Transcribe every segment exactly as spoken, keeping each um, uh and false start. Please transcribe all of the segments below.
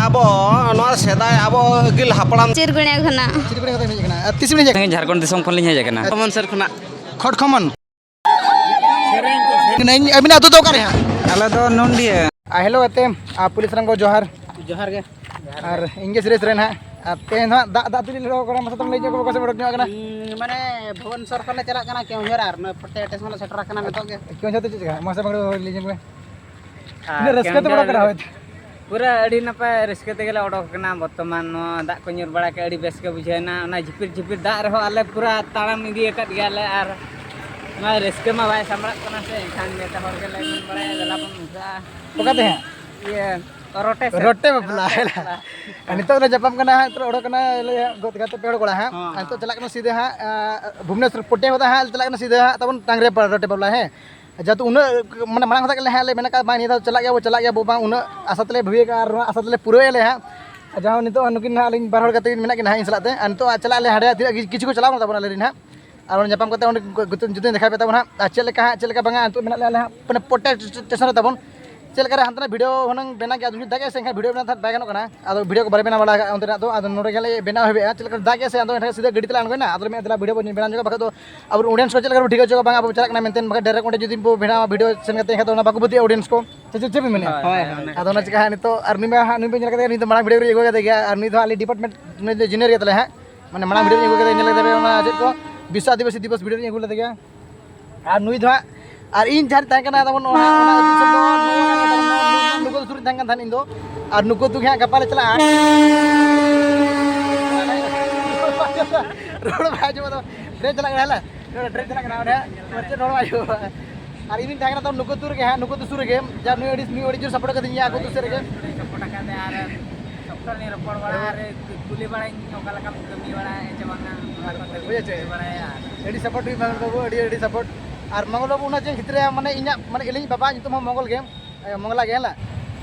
ᱟᱵᱚ ᱱᱚᱣᱟ ᱥᱮᱫᱟᱭ ᱟᱵᱚ ᱟᱹᱜᱤᱞ ᱦᱟᱯᱲᱟᱢ ᱪᱤᱨᱜᱩᱲᱤᱭᱟ ᱠᱷᱚᱱᱟᱜ᱾ ᱪᱤᱨᱜᱩᱲᱤᱭᱟ ᱠᱷᱚᱱᱟᱜ ᱦᱮᱡ ᱟᱠᱟᱱᱟ᱾ ᱟᱨ ᱛᱤᱥ ᱵᱤᱱ ᱦᱮᱡ ᱟᱠᱟᱱᱟ? ᱡᱷᱟᱲᱠᱷᱚᱸᱰ ᱫᱤᱥᱚᱢ ᱠᱷᱚᱱ ᱞᱤᱧ ᱦᱮᱡ ᱟᱠᱟᱱᱟ᱾ ᱠᱷᱚᱢᱚᱱ ᱥᱮᱨ ᱠᱷᱚᱱᱟᱜ᱾ ᱠᱷᱚᱴ ᱠᱷᱚᱢᱚᱱ᱾ ᱟᱹᱵᱤᱱᱟᱜ ᱟᱹᱛᱩ ᱫᱚ ᱚᱠᱟᱨᱮ ᱦᱟᱸᱜ? ᱟᱞᱮ ᱫᱚ ᱱᱚᱱᱰᱤᱭᱟᱹ᱾ ᱟᱨ ᱦᱮᱞᱳ ᱜᱟᱛᱮ, ᱟᱨ ᱯᱩᱞᱤᱥ ᱨᱮᱱ ᱠᱚ ᱡᱚᱦᱟᱨ᱾ ᱡᱚᱦᱟᱨ ᱜᱮ᱾ ᱟᱨ ᱤᱧ ᱜᱮ ᱥᱤᱨᱤᱭᱟᱥ ᱨᱮᱱ ᱦᱟᱸᱜ᱾ ᱟᱨ ᱛᱮᱦᱮᱧ ᱫᱚ ᱦᱟᱸᱜ ᱫᱟᱜ, ᱫᱟᱜ ᱛᱮᱞᱤᱧ ᱞᱚᱦᱚᱫ ᱠᱟᱱᱟ, ᱢᱟᱥᱮ ᱛᱟᱵᱚᱱ ᱞᱟᱹᱭ ᱧᱚᱜ ᱠᱚ, ᱚᱠᱟ ᱥᱮᱫ ᱵᱚᱱ ᱚᱰᱚᱠ ᱧᱚᱜ ᱠᱟᱱᱟ? ᱩᱸ, ᱢᱟᱱᱮ ᱵᱷᱩᱵᱚᱱᱮᱥᱚᱨ ᱠᱷᱚᱱ ᱞᱮ ᱪᱟᱞᱟᱜ ᱠᱟᱱᱟ ᱠᱮᱣᱚᱱᱡᱷᱚᱨ, ᱟᱨ ᱱᱚᱣᱟ ᱯᱨᱚᱛᱮᱠ ᱥᱴᱮᱥᱚᱱ ᱞᱮ ᱥᱮᱴᱮᱨ ᱟᱠᱟᱱᱟ ᱱᱤᱛᱚᱜ ᱜᱮ᱾ ᱠᱮᱣᱚᱱᱡᱷᱚᱨ ᱫᱚ ᱪᱮᱫ ᱡᱟᱭᱜᱟ? ᱢᱟᱥᱮ ᱵᱟᱝ ᱞᱟᱹᱭ ᱧᱚᱜ ᱢᱮ᱾ ᱟᱨ ᱛᱤᱱᱟᱹᱜ ᱨᱟᱹᱥᱠᱟᱹ ᱛᱮ ᱵᱚᱱ ᱠᱮᱣᱚᱱᱡᱷᱚᱨ ᱠᱟᱱᱟ ᱦᱳᱭ᱾ ᱯᱩᱨᱟᱹ ᱟᱹᱰᱤ ᱱᱟᱯᱟᱭ ᱨᱟᱹᱥᱠᱟᱹ ᱛᱮᱜᱮ ᱞᱮ ᱚᱰᱚᱠ ᱟᱠᱟᱱᱟ᱾ ᱵᱚᱨᱛᱚᱢᱟᱱ ᱱᱚᱣᱟ ᱫᱟᱜ ᱠᱚ ᱧᱩᱨ ᱵᱟᱲᱟ ᱠᱮᱫ, ᱟᱹᱰᱤ ᱵᱮᱥ ᱜᱮ ᱵᱩᱡᱷᱟᱹᱣ ᱮᱱᱟ᱾ ᱚᱱᱟ ᱡᱷᱤᱯᱤᱨ ᱡᱷᱤᱯᱤᱨ ᱫᱟᱜ ᱨᱮᱦᱚᱸ ᱟᱞᱮ ᱯᱩᱨᱟᱹ ᱛᱟᱲᱟᱢ ᱤᱫᱤ ᱟᱠᱟᱫ ᱜᱮᱭᱟᱞᱮ, ᱟᱨ ᱱᱚᱣᱟ ᱨᱟᱹᱥᱠᱟᱹ ᱢᱟ ᱵᱟᱭ ᱥᱟᱢᱵᱲᱟᱜ ᱠᱟᱱᱟ ᱥᱮ, ᱮᱱᱠᱷᱟᱱ ᱡᱚᱛᱚ ᱦᱚᱲ ᱜᱮᱞᱮ ᱢᱮᱱ ᱵᱟᱲᱟᱭᱟ, ᱫᱮᱞᱟ ᱵᱚᱱ ᱢᱮᱥᱟᱜᱼᱟ᱾ ᱚᱠᱟᱛᱮ ᱦᱟᱸᱜ? ᱤᱭᱟᱹ, ᱨᱚᱴᱮ ᱥᱮᱫ᱾ ᱨᱚᱴᱮ ᱵᱟᱯᱞᱟ᱾ ᱨᱚᱴᱮ ᱵᱟᱯᱞᱟ᱾ ᱟᱨ ᱱᱤᱛᱚᱜ ᱞᱮ ᱧᱟᱯᱟᱢ ᱠᱟᱱᱟ ᱦᱟᱸᱜ, ᱱᱤᱛᱚᱜ ᱚᱰᱚᱠ ᱠᱟᱱᱟ ᱞᱮ ᱦᱟᱸᱜ, ᱜᱚᱛ ᱜᱟᱛᱮ ᱯᱮ ᱦᱚᱲ ᱠᱚᱲᱟ ᱦᱟᱸᱜ᱾ ᱦᱚᱸ, ᱟᱨ ᱱᱤᱛᱚᱜ ᱦᱚᱸ᱾ ᱪᱟᱞᱟᱜ ᱠᱟᱱᱟ ᱥᱤᱫᱷᱟᱹ ᱦᱟᱸᱜ, ᱟᱸ, ᱵᱷᱩᱵᱽᱱᱮᱥᱚᱨ ᱯᱚᱴᱮ ᱠᱷᱚᱱᱟᱜ ᱦᱟᱸᱜ ᱪᱟᱞᱟᱜ ᱠᱟᱱᱟ ᱥᱤᱫᱷᱟᱹ ᱦᱟᱸᱜ ᱛᱟᱵᱚᱱ ᱴᱟᱝᱜᱽᱨᱤᱭᱟᱹᱯᱟᱲ ᱨᱚᱴᱮ ᱵᱟᱯᱞᱟ, ᱦᱮᱸ᱾ ᱡᱮᱦᱮᱛᱩ ᱩᱱᱟᱹᱜ, ᱢᱟᱱᱮ, ᱢᱟᱲᱟᱝ ᱠᱷᱚᱱᱟᱜ ᱜᱮᱞᱮ ᱦᱟᱸᱜ ᱞᱮ ᱢᱮᱱ ᱟᱠᱟᱫ, ᱵᱟᱝ, ᱱᱤᱭᱟᱹ ᱫᱷᱟᱣ ᱪᱟᱞᱟᱜ ᱜᱮᱭᱟ ᱵᱚ, ᱪᱟᱞᱟᱜ ᱜᱮᱭᱟ ᱵᱚ, ᱵᱟᱝ, ᱩᱱᱟᱹᱜ ᱟᱥᱟ ᱛᱮᱞᱮ ᱵᱷᱟᱹᱵᱤ ᱟᱠᱟᱫᱼᱟ ᱟᱨ ᱱᱚᱣᱟ ᱟᱥᱟ ᱛᱮᱞᱮ ᱯᱩᱨᱟᱹᱣ ᱟᱞᱮ ᱦᱟᱸᱜ᱾ ᱟᱨ ᱡᱟᱦᱟᱸ ᱱᱤᱛᱚᱜ ᱱᱩᱠᱤᱱ ᱦᱟᱸᱜ ᱟᱹᱞᱤᱧ ᱵᱟᱨ ᱦᱚᱲ ᱜᱟᱛᱮ ᱠᱤᱱ ᱢᱮᱱᱟᱜ ᱠᱤᱱᱟ ᱦᱟᱸᱜ ᱤᱧ ᱥᱟᱞᱟᱜ ᱛᱮ, ᱟᱨ ᱱᱤᱛᱚᱜ ᱪᱟᱞᱟᱜ ᱟᱞᱮ ᱦᱟᱸᱰᱮ, ᱛᱤᱱᱟᱹᱜ ᱠᱤᱪᱷᱩ ᱠᱚ ᱪᱟᱞᱟᱣ ᱠᱟᱱ ᱛᱟᱵᱚᱱᱟ ᱟᱞᱮ ᱨᱮᱱ ᱦᱟᱸᱜ᱾ ᱟᱨ ᱚᱱᱟ ᱧᱟᱯᱟᱢ ᱠᱟᱛᱮ ᱚᱸᱰᱮ ᱡᱩᱫᱟᱹ ᱫᱮᱠᱷᱟᱣ ᱯᱮ ᱛᱟᱵᱚᱱ ᱦᱟᱸᱜ, ᱟᱨ ᱪᱮᱫ ᱞᱮᱠᱟ ᱦᱟᱸᱜ, ᱪᱮᱫ ᱞᱮᱠᱟ ᱵᱟᱝᱟ, ᱱᱤᱛᱚᱜ ᱢᱮᱱᱟᱜ ᱞᱮᱭᱟ ᱟᱞᱮ ᱦᱟᱸᱜ ᱯᱚᱴᱮ ᱥᱴᱮᱥᱚᱱ ᱨᱮ ᱛᱟᱵᱚᱱ᱾ ᱪᱮᱫ ᱞᱮᱠᱟ ᱨᱮ ᱦᱟᱱᱛᱮ ᱱᱟᱜ ᱵᱷᱤᱰᱤᱭᱳ ᱦᱩᱱᱟᱹᱝ ᱵᱮᱱᱟᱣ ᱜᱮᱭᱟ, ᱟᱫᱚ ᱫᱟᱜ ᱜᱮ ᱥᱮ ᱮᱱᱠᱷᱟᱱ ᱵᱷᱤᱰᱤᱭᱳ ᱵᱮᱱᱟᱣ ᱫᱚ ᱵᱟᱭ ᱜᱟᱱᱚᱜ ᱠᱟᱱᱟ᱾ ᱟᱫᱚ ᱵᱷᱤᱰᱤᱭᱳ ᱠᱚ ᱵᱟᱞᱮ ᱵᱮᱱᱟᱣ ᱵᱟᱲᱟ ᱟᱠᱟᱫ ᱚᱱᱛᱮᱱᱟᱜ ᱫᱚ, ᱟᱫᱚ ᱱᱚᱰᱮ ᱜᱮᱞᱮ ᱵᱮᱱᱟᱣ ᱦᱩᱭᱩᱜᱼᱟ᱾ ᱪᱮᱫ ᱞᱮᱠᱟ ᱫᱟᱜ ᱜᱮ ᱥᱮ, ᱟᱫᱚ ᱮᱱᱠᱷᱟᱱ ᱥᱤᱫᱷᱟᱹ ᱜᱟᱹᱰᱤ ᱛᱮᱞᱮ ᱟᱬᱜᱚᱭᱮᱱᱟ, ᱟᱫᱚ ᱞᱮ ᱢᱮᱱ ᱫᱮᱞᱟ ᱵᱷᱤᱰᱤᱭᱳ ᱵᱚᱱ ᱵᱮᱱᱟᱣ ᱧᱚᱜᱟ, ᱵᱟᱠᱷᱟᱡ ᱫᱚ ᱟᱵᱚ ᱨᱮᱱ ᱚᱰᱤᱭᱮᱱᱥ ᱠᱚ ᱪᱮᱫ ᱞᱮᱠᱟ ᱠᱚ ᱴᱷᱤᱠᱟᱹ ᱦᱚᱪᱚ ᱠᱚᱣᱟ ᱵᱟᱝ ᱟᱵᱚ ᱪᱟᱞᱟᱜ ᱠᱟᱱᱟ ᱢᱮᱱᱛᱮ, ᱵᱟᱠᱷᱟᱡ ᱰᱟᱭᱨᱮᱠᱴ ᱚᱸᱰᱮ ᱡᱩᱫᱤ ᱵᱚ ᱵᱮᱱᱟᱣᱟ ᱵᱷᱤᱰᱤᱭᱳ ᱥᱮᱱ ᱠᱟᱛᱮ, ᱮᱱᱠᱷᱟᱱ ᱫᱚ ᱚᱱᱟ ᱵᱟᱠᱚ ᱯᱟᱹᱛᱭᱟᱹᱜᱼᱟ ᱚᱰᱤᱭᱮᱱᱥ ᱠᱚ᱾ ᱥᱮ ᱪᱮᱫ, ᱪᱮᱫ ᱵᱮᱱ ᱢᱮᱱᱮᱫᱼᱟ? ᱦᱳᱭ, ᱦᱳᱭ, ᱚᱱᱟ ᱟᱫᱚ ᱚᱱᱟ ᱪᱤᱠᱟ ᱦᱟᱸᱜ ᱱᱤᱛᱚᱜ ᱟᱨ ᱱᱩᱭ ᱢᱟ ᱦᱟᱸᱜ, ᱱᱩᱭ ᱵᱮᱱ ᱧᱮᱞ ᱠᱟᱫᱮᱭᱟ, ᱱᱩᱭ ᱫᱚ ᱢᱟᱲᱟᱝ ᱵᱷᱤᱰᱤᱭᱳ ᱨᱮ ᱟᱹᱜᱩ ᱠᱟᱫᱮ ᱜᱮᱭᱟ, ᱟᱨ ᱱᱩᱭ ᱫᱚ ᱦᱟᱸᱜ ᱟᱞᱮ ᱰᱤᱯᱟᱨᱴᱢᱮᱱᱴ, ᱱᱩᱭ ᱫᱚ ᱡᱩᱱᱤᱭᱟᱨ ᱜᱮ ᱛᱟᱞᱮ ᱦᱟᱸᱜ, ᱢᱟᱱᱮ ᱢᱟᱲᱟᱝ ᱵᱷᱤᱰᱤᱭᱳ ᱨᱮ ᱟᱹᱜᱩ ᱠᱟᱫᱮᱭᱟ, ᱧᱮᱞ ᱠᱟᱫᱮᱭᱟ ᱚᱱᱟ ᱪᱮᱫ ᱠᱚ ᱵᱤᱥᱥᱚ ᱟᱹᱫᱤᱵᱟᱹᱥᱤ ᱫᱤᱵᱚᱥ ᱵᱷᱤᱰᱤᱭᱳ ᱨᱮ ᱟᱹᱜᱩ ᱞᱮᱫᱮ ᱜᱮᱭᱟ᱾ ᱟᱨ ᱱᱩᱭ ᱫᱚ ᱦᱟᱸᱜ, ᱟᱨ ᱤᱧ ᱡᱟᱦᱟᱸ ᱨᱤᱧ ᱛᱟᱦᱮᱸ ᱠᱟᱱᱟ ᱛᱟᱵᱚᱱ ᱱᱚᱣᱟ, ᱚᱱᱟ ᱟᱹᱛᱩ ᱫᱤᱥᱚᱢ ᱫᱚ ᱱᱚᱣᱟ, ᱱᱚᱣᱟ, ᱱᱩᱠᱩ ᱟᱹᱛᱩ ᱥᱩᱨ ᱨᱤᱧ ᱛᱟᱦᱮᱸ ᱠᱟᱱ ᱛᱟᱦᱮᱸᱫ ᱤᱧ ᱫᱚ, ᱟᱨ ᱱᱩᱠᱩ ᱟᱹᱛᱩ ᱜᱮ ᱦᱟᱸᱜ ᱜᱟᱯᱟ ᱞᱮ ᱪᱟᱞᱟᱜᱼᱟ᱾ ᱨᱚᱲ ᱵᱟᱭ ᱟᱸᱡᱚᱢᱚᱜ ᱫᱚ, ᱴᱨᱮᱱ ᱪᱟᱞᱟᱜ ᱠᱟᱱᱟ ᱦᱮᱞᱟ, ᱱᱚᱰᱮ ᱴᱨᱮᱱ ᱪᱟᱞᱟᱜ ᱠᱟᱱᱟ ᱚᱸᱰᱮ ᱦᱟᱸᱜ, ᱪᱮᱫ ᱨᱚᱲ ᱵᱟᱭ ᱟᱸᱡᱚᱢᱚᱜᱼᱟ᱾ ᱟᱨ ᱤᱧ ᱨᱤᱧ ᱛᱟᱦᱮᱸ ᱠᱟᱱᱟ ᱛᱟᱵᱚᱱ ᱱᱩᱠᱩ ᱟᱹᱛᱩ ᱨᱮᱜᱮ ᱦᱟᱸᱜ, ᱱᱩᱠᱩ ᱟᱹᱛᱩ ᱥᱩᱨ ᱨᱮᱜᱮ, ᱡᱟ ᱱᱩᱭ ᱟᱹᱰᱤ, ᱱᱩᱭ ᱟᱹᱰᱤ ᱡᱳᱨ ᱥᱟᱯᱳᱨᱴ ᱠᱟᱫᱤᱧ ᱜᱮᱭᱟ ᱟᱠᱚ ᱟᱹᱛᱩ ᱥᱮᱫ ᱨᱮᱜᱮ᱾ ᱥᱟᱯᱳᱨᱴ ᱟᱠᱟᱫ ᱛᱮ ᱟᱨ ᱥᱚᱠᱛᱚ ᱞᱤᱧ ᱨᱚᱯᱚᱲ ᱵᱟᱲᱟ ᱟᱨ ᱠᱩᱞᱤ ᱵᱟᱲᱟᱧ ᱚᱠᱟ ᱞᱮᱠᱟᱢ ᱠᱟᱹᱢᱤ ᱵᱟᱲᱟᱭᱟ ᱪᱮ ᱵᱟᱝᱟ, ᱚᱱᱟ ᱠᱚ ᱠᱟᱹᱴᱤᱡ ᱵᱩᱡᱷᱟᱹᱣ ᱪᱮ? ᱠᱩᱞᱤ ᱵᱟᱲᱟᱭᱟ᱾ ᱟᱹᱰᱤ ᱥᱟᱯᱳᱨᱴ ᱦᱩᱭᱩᱜ ᱢᱟ ᱵᱟᱹᱵᱩ, ᱟᱹᱰᱤ, ᱟᱹᱰᱤ ᱥᱟᱯᱳᱨᱴ᱾ ᱟᱨ ᱢᱚᱝᱜᱚᱞ ᱵᱟᱹᱵᱩ ᱚᱱᱟ ᱪᱮᱫ ᱠᱷᱮᱛᱨᱮ ᱢᱟᱱᱮ ᱤᱧᱟᱹᱜ ᱢᱟᱱᱮ ᱤᱧᱤᱡ ᱵᱟᱵᱟ ᱧᱩᱛᱩᱢ ᱦᱚᱸ ᱢᱚᱝᱜᱚᱞ ᱜᱮ, ᱮ, ᱢᱚᱝᱜᱚᱞᱟ ᱜᱮ ᱦᱮᱸᱞᱟ᱾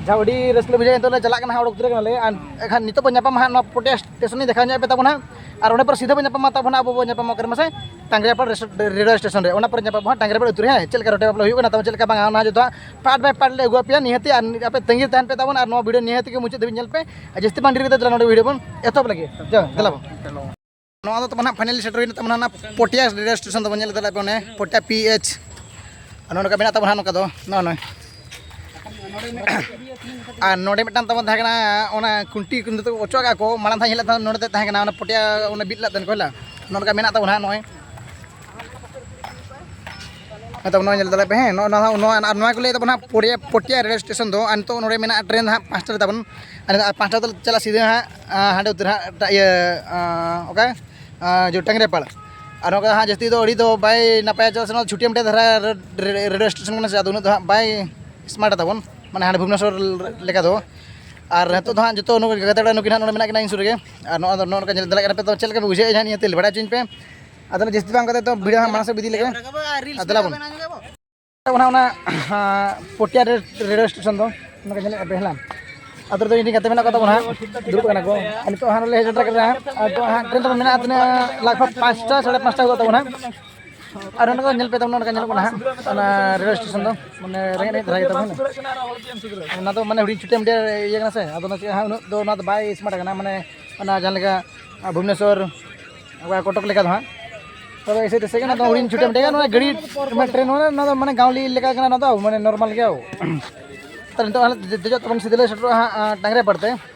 ᱡᱟᱦᱟᱸ ᱟᱹᱰᱤ ᱨᱟᱹᱥᱠᱟᱹ ᱞᱮ ᱵᱩᱡᱷᱟᱹᱣᱟ, ᱱᱤᱛᱚᱜ ᱞᱮ ᱪᱟᱞᱟᱜ ᱠᱟᱱᱟ ᱦᱟᱸᱜ, ᱚᱰᱚᱠ ᱩᱛᱟᱹᱨ ᱠᱟᱱᱟᱞᱮ᱾ ᱟᱨ ᱮᱱᱠᱷᱟᱱ ᱱᱤᱛᱚᱜ ᱵᱚᱱ ᱧᱟᱯᱟᱢᱟ ᱦᱟᱸᱜ ᱱᱚᱣᱟ ᱯᱚᱴᱤᱭᱟ ᱥᱴᱮᱥᱚᱱ ᱤᱧ ᱫᱮᱠᱷᱟᱣ ᱧᱚᱜ ᱟᱯᱮ ᱛᱟᱵᱚᱱ ᱦᱟᱸᱜ᱾ ᱟᱨ ᱚᱸᱰᱮ ᱯᱚᱨ ᱥᱤᱫᱷᱟᱹ ᱵᱚᱱ ᱧᱟᱯᱟᱢᱟ ᱛᱟᱵᱚᱱ ᱦᱟᱸᱜ, ᱟᱵᱚ ᱵᱚᱱ ᱧᱟᱯᱟᱢᱟ ᱚᱠᱟᱨᱮ ᱢᱟᱥᱮ, ᱴᱟᱝᱜᱽᱨᱤᱭᱟᱯᱟᱲ ᱨᱮᱥ-, ᱨᱮᱞᱣᱮ ᱥᱴᱮᱥᱚᱱ ᱨᱮ᱾ ᱚᱱᱟ ᱯᱚᱨᱮ ᱧᱟᱯᱟᱢ ᱦᱟᱸᱜ ᱴᱟᱝᱜᱽᱨᱤᱭᱟᱯᱟᱲ ᱟᱹᱛᱩ ᱨᱮ, ᱦᱮᱸ, ᱪᱮᱫ ᱞᱮᱠᱟ ᱨᱚᱴᱮ ᱵᱟᱯᱞᱟ ᱦᱩᱭᱩᱜ ᱠᱟᱱᱟ ᱛᱟᱵᱚᱱ, ᱪᱮᱫ ᱞᱮᱠᱟ ᱵᱟᱝᱟ, ᱚᱱᱟ ᱡᱚᱛᱚ ᱦᱟᱸᱜ ᱯᱟᱨᱴ ᱵᱟᱭ ᱯᱟᱨᱴ ᱞᱮ ᱟᱹᱜᱩ ᱟᱯᱮᱭᱟ ᱱᱤᱦᱟᱹᱛᱤ᱾ ᱟᱨ ᱟᱯᱮ ᱛᱟᱺᱜᱤ ᱨᱮ ᱛᱟᱦᱮᱱ ᱯᱮ ᱛᱟᱵᱚᱱ, ᱟᱨ ᱱᱚᱣᱟ ᱵᱷᱤᱰᱤᱭᱳ ᱱᱤᱦᱟᱹᱛᱤ ᱜᱮ ᱢᱩᱪᱟᱹᱫ ᱫᱷᱟᱹᱵᱤᱡ ᱧᱮᱞ ᱯᱮ᱾ ᱟᱨ ᱡᱟᱹᱥᱛᱤ ᱵᱟᱝ ᱰᱮᱨᱤ ᱠᱟᱛᱮ ᱫᱮᱞᱟ ᱱᱚᱰᱮ ᱵᱷᱤᱰᱤᱭᱳ ᱵᱚᱱ ᱮᱛᱚᱦᱚᱵ ᱞᱮᱜᱮ᱾ ᱪᱚ, ᱫᱮᱞᱟ ᱵᱚᱱ᱾ ᱱᱚᱣᱟ ᱫᱚ ᱛᱟᱵᱚᱱ ᱦᱟᱸᱜ ᱯᱷᱟᱭᱱᱟᱞ ᱥᱮᱴᱮᱨ ᱦᱩᱭᱱᱟ ᱛᱟᱵᱚᱱ ᱦᱟᱸᱜ ᱚᱱᱟ ᱯᱚᱴᱤᱭᱟ ᱨᱮᱞᱣᱮ ᱥᱴᱮᱥᱚᱱ ᱛᱟᱵᱚᱱ ᱧᱮᱞ ᱫᱟᱲᱮᱭᱟᱜ ᱯᱮ, ᱚᱱᱮ ᱯᱚᱴᱤᱭᱟ ᱯᱤ ᱮᱭᱤᱪ᱾ ᱟᱨ ᱱᱚᱰᱮ ᱢᱮᱱᱟᱜ ᱛᱟᱵᱚᱱ ᱦᱟᱸᱜ ᱱᱚᱝᱠᱟ ᱫᱚ ᱱᱚᱜᱼᱚ ᱱᱚᱜᱼᱚᱭ᱾ ᱟᱨ ᱱᱚᱰᱮ ᱢᱤᱫᱴᱟᱝ ᱛᱟᱵᱚᱱ ᱛᱟᱦᱮᱸ ᱠᱟᱱᱟ, ᱚᱱᱟ ᱠᱷᱩᱱᱴᱤ ᱱᱤᱛᱚᱜ ᱚᱪᱚᱜ ᱟᱠᱟᱫ ᱠᱚ, ᱢᱟᱲᱟᱝ ᱫᱷᱟᱣ ᱧᱮᱞᱮᱫ ᱛᱟᱦᱮᱸ ᱱᱚᱰᱮ ᱛᱟᱦᱮᱸ ᱠᱟᱱᱟ, ᱚᱱᱟ ᱯᱚᱴᱤᱭᱟ ᱚᱱᱟ ᱵᱤᱫ ᱞᱮᱫ ᱛᱟᱦᱮᱱ ᱠᱚ, ᱦᱮᱸ, ᱱᱚᱜᱼᱚ ᱱᱚᱝᱠᱟ ᱢᱮᱱᱟᱜ ᱛᱟᱵᱚᱱᱟ ᱦᱟᱸᱜ ᱱᱚᱜᱼᱚᱭ᱾ ᱦᱮᱸ, ᱛᱟᱵᱚᱱ ᱱᱚᱣᱟ ᱧᱮᱞ ᱫᱟᱲᱮᱭᱟᱜ ᱯᱮ, ᱦᱮᱸ, ᱱᱚᱜᱼᱚ ᱱᱚᱣᱟ, ᱱᱚᱣᱟ, ᱟᱨ ᱱᱚᱣᱟ ᱠᱚ ᱞᱟᱹᱭ ᱛᱟᱵᱚᱱᱟ ᱦᱟᱸᱜ ᱯᱚᱴᱤᱭᱟ, ᱯᱚᱴᱤᱭᱟ ᱨᱮᱞ ᱥᱴᱮᱥᱚᱱ ᱫᱚ᱾ ᱟᱨ ᱱᱤᱛᱚᱜ ᱱᱚᱰᱮ ᱢᱮᱱᱟᱜᱼᱟ ᱴᱨᱮᱱ ᱦᱟᱸᱜ ᱯᱟᱸᱪᱴᱟ ᱨᱮ ᱛᱟᱵᱚᱱ, ᱟᱨ ᱯᱟᱸᱪᱴᱟ ᱫᱚ ᱪᱟᱞᱟᱜ ᱥᱤᱫᱷᱟᱹ ᱦᱟᱸᱜ, ᱟᱸ, ᱦᱟᱸᱰᱮ ᱩᱛᱟᱹᱨ ᱦᱟᱸᱜ, ᱮᱴᱟᱜ ᱤᱭᱟᱹ, ᱟᱸ, ᱚᱠᱟ, ᱟᱸ, ᱡᱚ ᱴᱟᱝᱜᱽᱨᱤᱭᱟᱯᱟᱲ᱾ ᱟᱨ ᱱᱚᱝᱠᱟ ᱦᱟᱸᱜ ᱡᱟᱹᱥᱛᱤ ᱫᱚ ᱟᱹᱰᱤ ᱫᱚ ᱵᱟᱭ ᱱᱟᱯᱟᱭᱟ, ᱪᱮᱫᱟᱜ ᱥᱮ ᱱᱚᱣᱟ ᱪᱷᱩᱴᱤᱭᱟᱹ ᱢᱤᱫᱴᱮᱡ ᱫᱷᱟᱨᱟ ᱨᱮ-, ᱨᱮ-, ᱨᱮᱞᱣᱮ ᱥᱴᱮᱥᱚᱱ ᱠᱟᱱᱟ ᱥᱮ, ᱟᱫᱚ ᱩᱱᱟᱹᱜ ᱫᱚ ᱦᱟᱸᱜ ᱵᱟᱭ ᱥᱢᱟᱨᱴᱟ ᱛᱟᱵᱚᱱ, ᱢᱟᱱᱮ ᱦᱟᱸᱰᱮ ᱵᱷᱩᱵᱽᱱᱮᱥᱚᱨ ᱞᱮᱠᱟ ᱫᱚ᱾ ᱟᱨ ᱱᱤᱛᱚᱜ ᱫᱚ ᱦᱟᱸᱜ ᱡᱚᱛᱚ ᱱᱩᱠᱩ ᱜᱟᱛᱮ ᱠᱚᱲᱟ ᱱᱩᱠᱤᱱ ᱦᱟᱸᱜ ᱱᱚᱰᱮ ᱢᱮᱱᱟᱜ ᱠᱤᱱᱟ ᱤᱧ ᱥᱩᱨ ᱨᱮᱜᱮ᱾ ᱟᱨ ᱱᱚᱣᱟ ᱫᱚ ᱱᱚᱜᱼᱚ ᱱᱚᱝᱠᱟ ᱧᱮᱞ ᱫᱟᱲᱮᱭᱟᱜ ᱠᱟᱱᱟ ᱯᱮ, ᱛᱚ ᱪᱮᱫ ᱞᱮᱠᱟ ᱯᱮ ᱵᱩᱡᱷᱟᱹᱣᱮᱫᱼᱟ ᱦᱟᱸᱜ ᱱᱤᱭᱟᱹ ᱛᱮ ᱵᱟᱲᱟᱭ ᱦᱚᱪᱚᱧ ᱯᱮ᱾ ᱟᱫᱚ ᱡᱟᱹᱥᱛᱤ ᱵᱟᱝ ᱠᱟᱛᱮ ᱛᱚ ᱵᱷᱤᱰᱤᱭᱳ ᱦᱟᱸᱜ ᱢᱟᱲᱟᱝ ᱥᱮᱫ ᱤᱫᱤ ᱞᱮᱜᱮ᱾ ᱟᱨ ᱫᱮᱞᱟ ᱵᱚᱱ᱾ ᱚᱱᱟ, ᱚᱱᱟ, ᱦᱟᱸ, ᱯᱚᱴᱤᱭᱟ ᱨᱮ-, ᱨᱮᱞᱣᱮ ᱥᱴᱮᱥᱚᱱ ᱫᱚ ᱚᱱᱟ ᱠᱚ ᱧᱮᱞᱮᱫ ᱯᱮ ᱦᱮᱞᱟᱢ᱾ ᱟᱫᱚ ᱫᱚ ᱤᱧ ᱨᱮᱱ ᱜᱟᱛᱮ ᱢᱮᱱᱟᱜ ᱠᱚ ᱛᱟᱵᱚᱱᱟ ᱦᱟᱸᱜ, ᱫᱩᱲᱩᱵ ᱠᱟᱱᱟ ᱠᱚ᱾ ᱟᱨ ᱱᱤᱛᱚᱜ ᱦᱟᱸᱜ ᱱᱚᱰᱮ ᱦᱮᱡ ᱥᱮᱴᱮᱨ ᱠᱟᱱᱟ ᱦᱟᱸᱜ᱾ ᱟᱨ ᱱᱤᱛᱚᱜ ᱦᱟᱸᱜ ᱴᱨᱮᱱ ᱛᱟᱵᱚᱱ ᱢᱮᱱᱟᱜᱼᱟ ᱛᱤᱱᱟᱹᱜ ᱞᱟᱜᱽ ᱵᱷᱟᱜᱽ ᱯᱟᱸᱪᱴᱟ, ᱥᱟᱲᱮ ᱯᱟᱸᱪᱴᱟ ᱦᱩᱭᱩᱜ ᱛᱟᱵᱚᱱᱟ ᱦᱟᱸᱜ᱾ ᱟᱨ ᱚᱱᱟ ᱠᱚ ᱧᱮᱞ ᱯᱮ ᱛᱟᱵᱚᱱ, ᱚᱱᱟ ᱠᱚ ᱧᱮᱞᱚᱜ ᱠᱟᱱᱟ ᱦᱟᱸᱜ ᱚᱱᱟ ᱨᱮᱞᱣᱮ ᱥᱴᱮᱥᱚᱱ ᱫᱚ, ᱢᱟᱱᱮ ᱨᱮᱸᱜᱮᱡ ᱨᱮᱸᱜᱮᱡ ᱫᱷᱟᱨᱟ ᱜᱮ ᱛᱟᱵᱚᱱᱟ᱾ ᱚᱱᱟ ᱫᱚ ᱢᱟᱱᱮ ᱦᱩᱰᱤᱧ ᱪᱷᱩᱴᱤ ᱢᱤᱰᱤᱭᱟ ᱤᱭᱟᱹ ᱠᱟᱱᱟ ᱥᱮ, ᱟᱫᱚ ᱚᱱᱟ ᱪᱮᱫ ᱦᱟᱸᱜ ᱩᱱᱟᱹᱜ ᱫᱚ ᱚᱱᱟ ᱫᱚ ᱵᱟᱭ ᱥᱢᱟᱨᱴ ᱠᱟᱱᱟ, ᱢᱟᱱᱮ ᱚᱱᱟ ᱡᱟᱦᱟᱸ ᱞᱮᱠᱟ ᱵᱷᱩᱵᱽᱱᱮᱥᱚᱨ, ᱚᱠᱟ ᱠᱚᱴᱚᱠ ᱞᱮᱠᱟ ᱫᱚ ᱦᱟᱸᱜ᱾ ᱛᱚᱵᱮ ᱮᱥᱮ ᱛᱮᱥᱮ ᱜᱮ ᱚᱱᱟ ᱫᱚ ᱦᱩᱰᱤᱧ ᱪᱷᱩᱴᱤ ᱢᱤᱰᱤᱭᱟ, ᱱᱚᱣᱟ ᱜᱟᱹᱰᱤ, ᱢᱟᱱᱮ ᱴᱨᱮᱱ, ᱢᱟᱱᱮ ᱚᱱᱟ ᱫᱚ ᱢᱟᱱᱮ ᱜᱟᱣᱞᱤ ᱞᱮᱠᱟ ᱠᱟᱱᱟ, ᱚᱱᱟ ᱫᱚ ᱢᱟᱱᱮ ᱱᱚᱨᱢᱟᱞ ᱜᱮᱭᱟ᱾ ᱛᱟᱦᱞᱮ ᱱᱤᱛᱚᱜ ᱦᱟᱸᱜ ᱫᱮᱡᱚᱜ ᱛᱟᱵᱚᱱ ᱥᱤᱫᱷᱟᱹ ᱞᱮ ᱥᱮᱴᱮᱨᱚᱜᱼᱟ ᱦᱟᱸᱜ, ᱟᱸ, ᱴᱟᱝᱜᱽᱨᱤᱭᱟᱯᱟᱲ ᱛᱮ᱾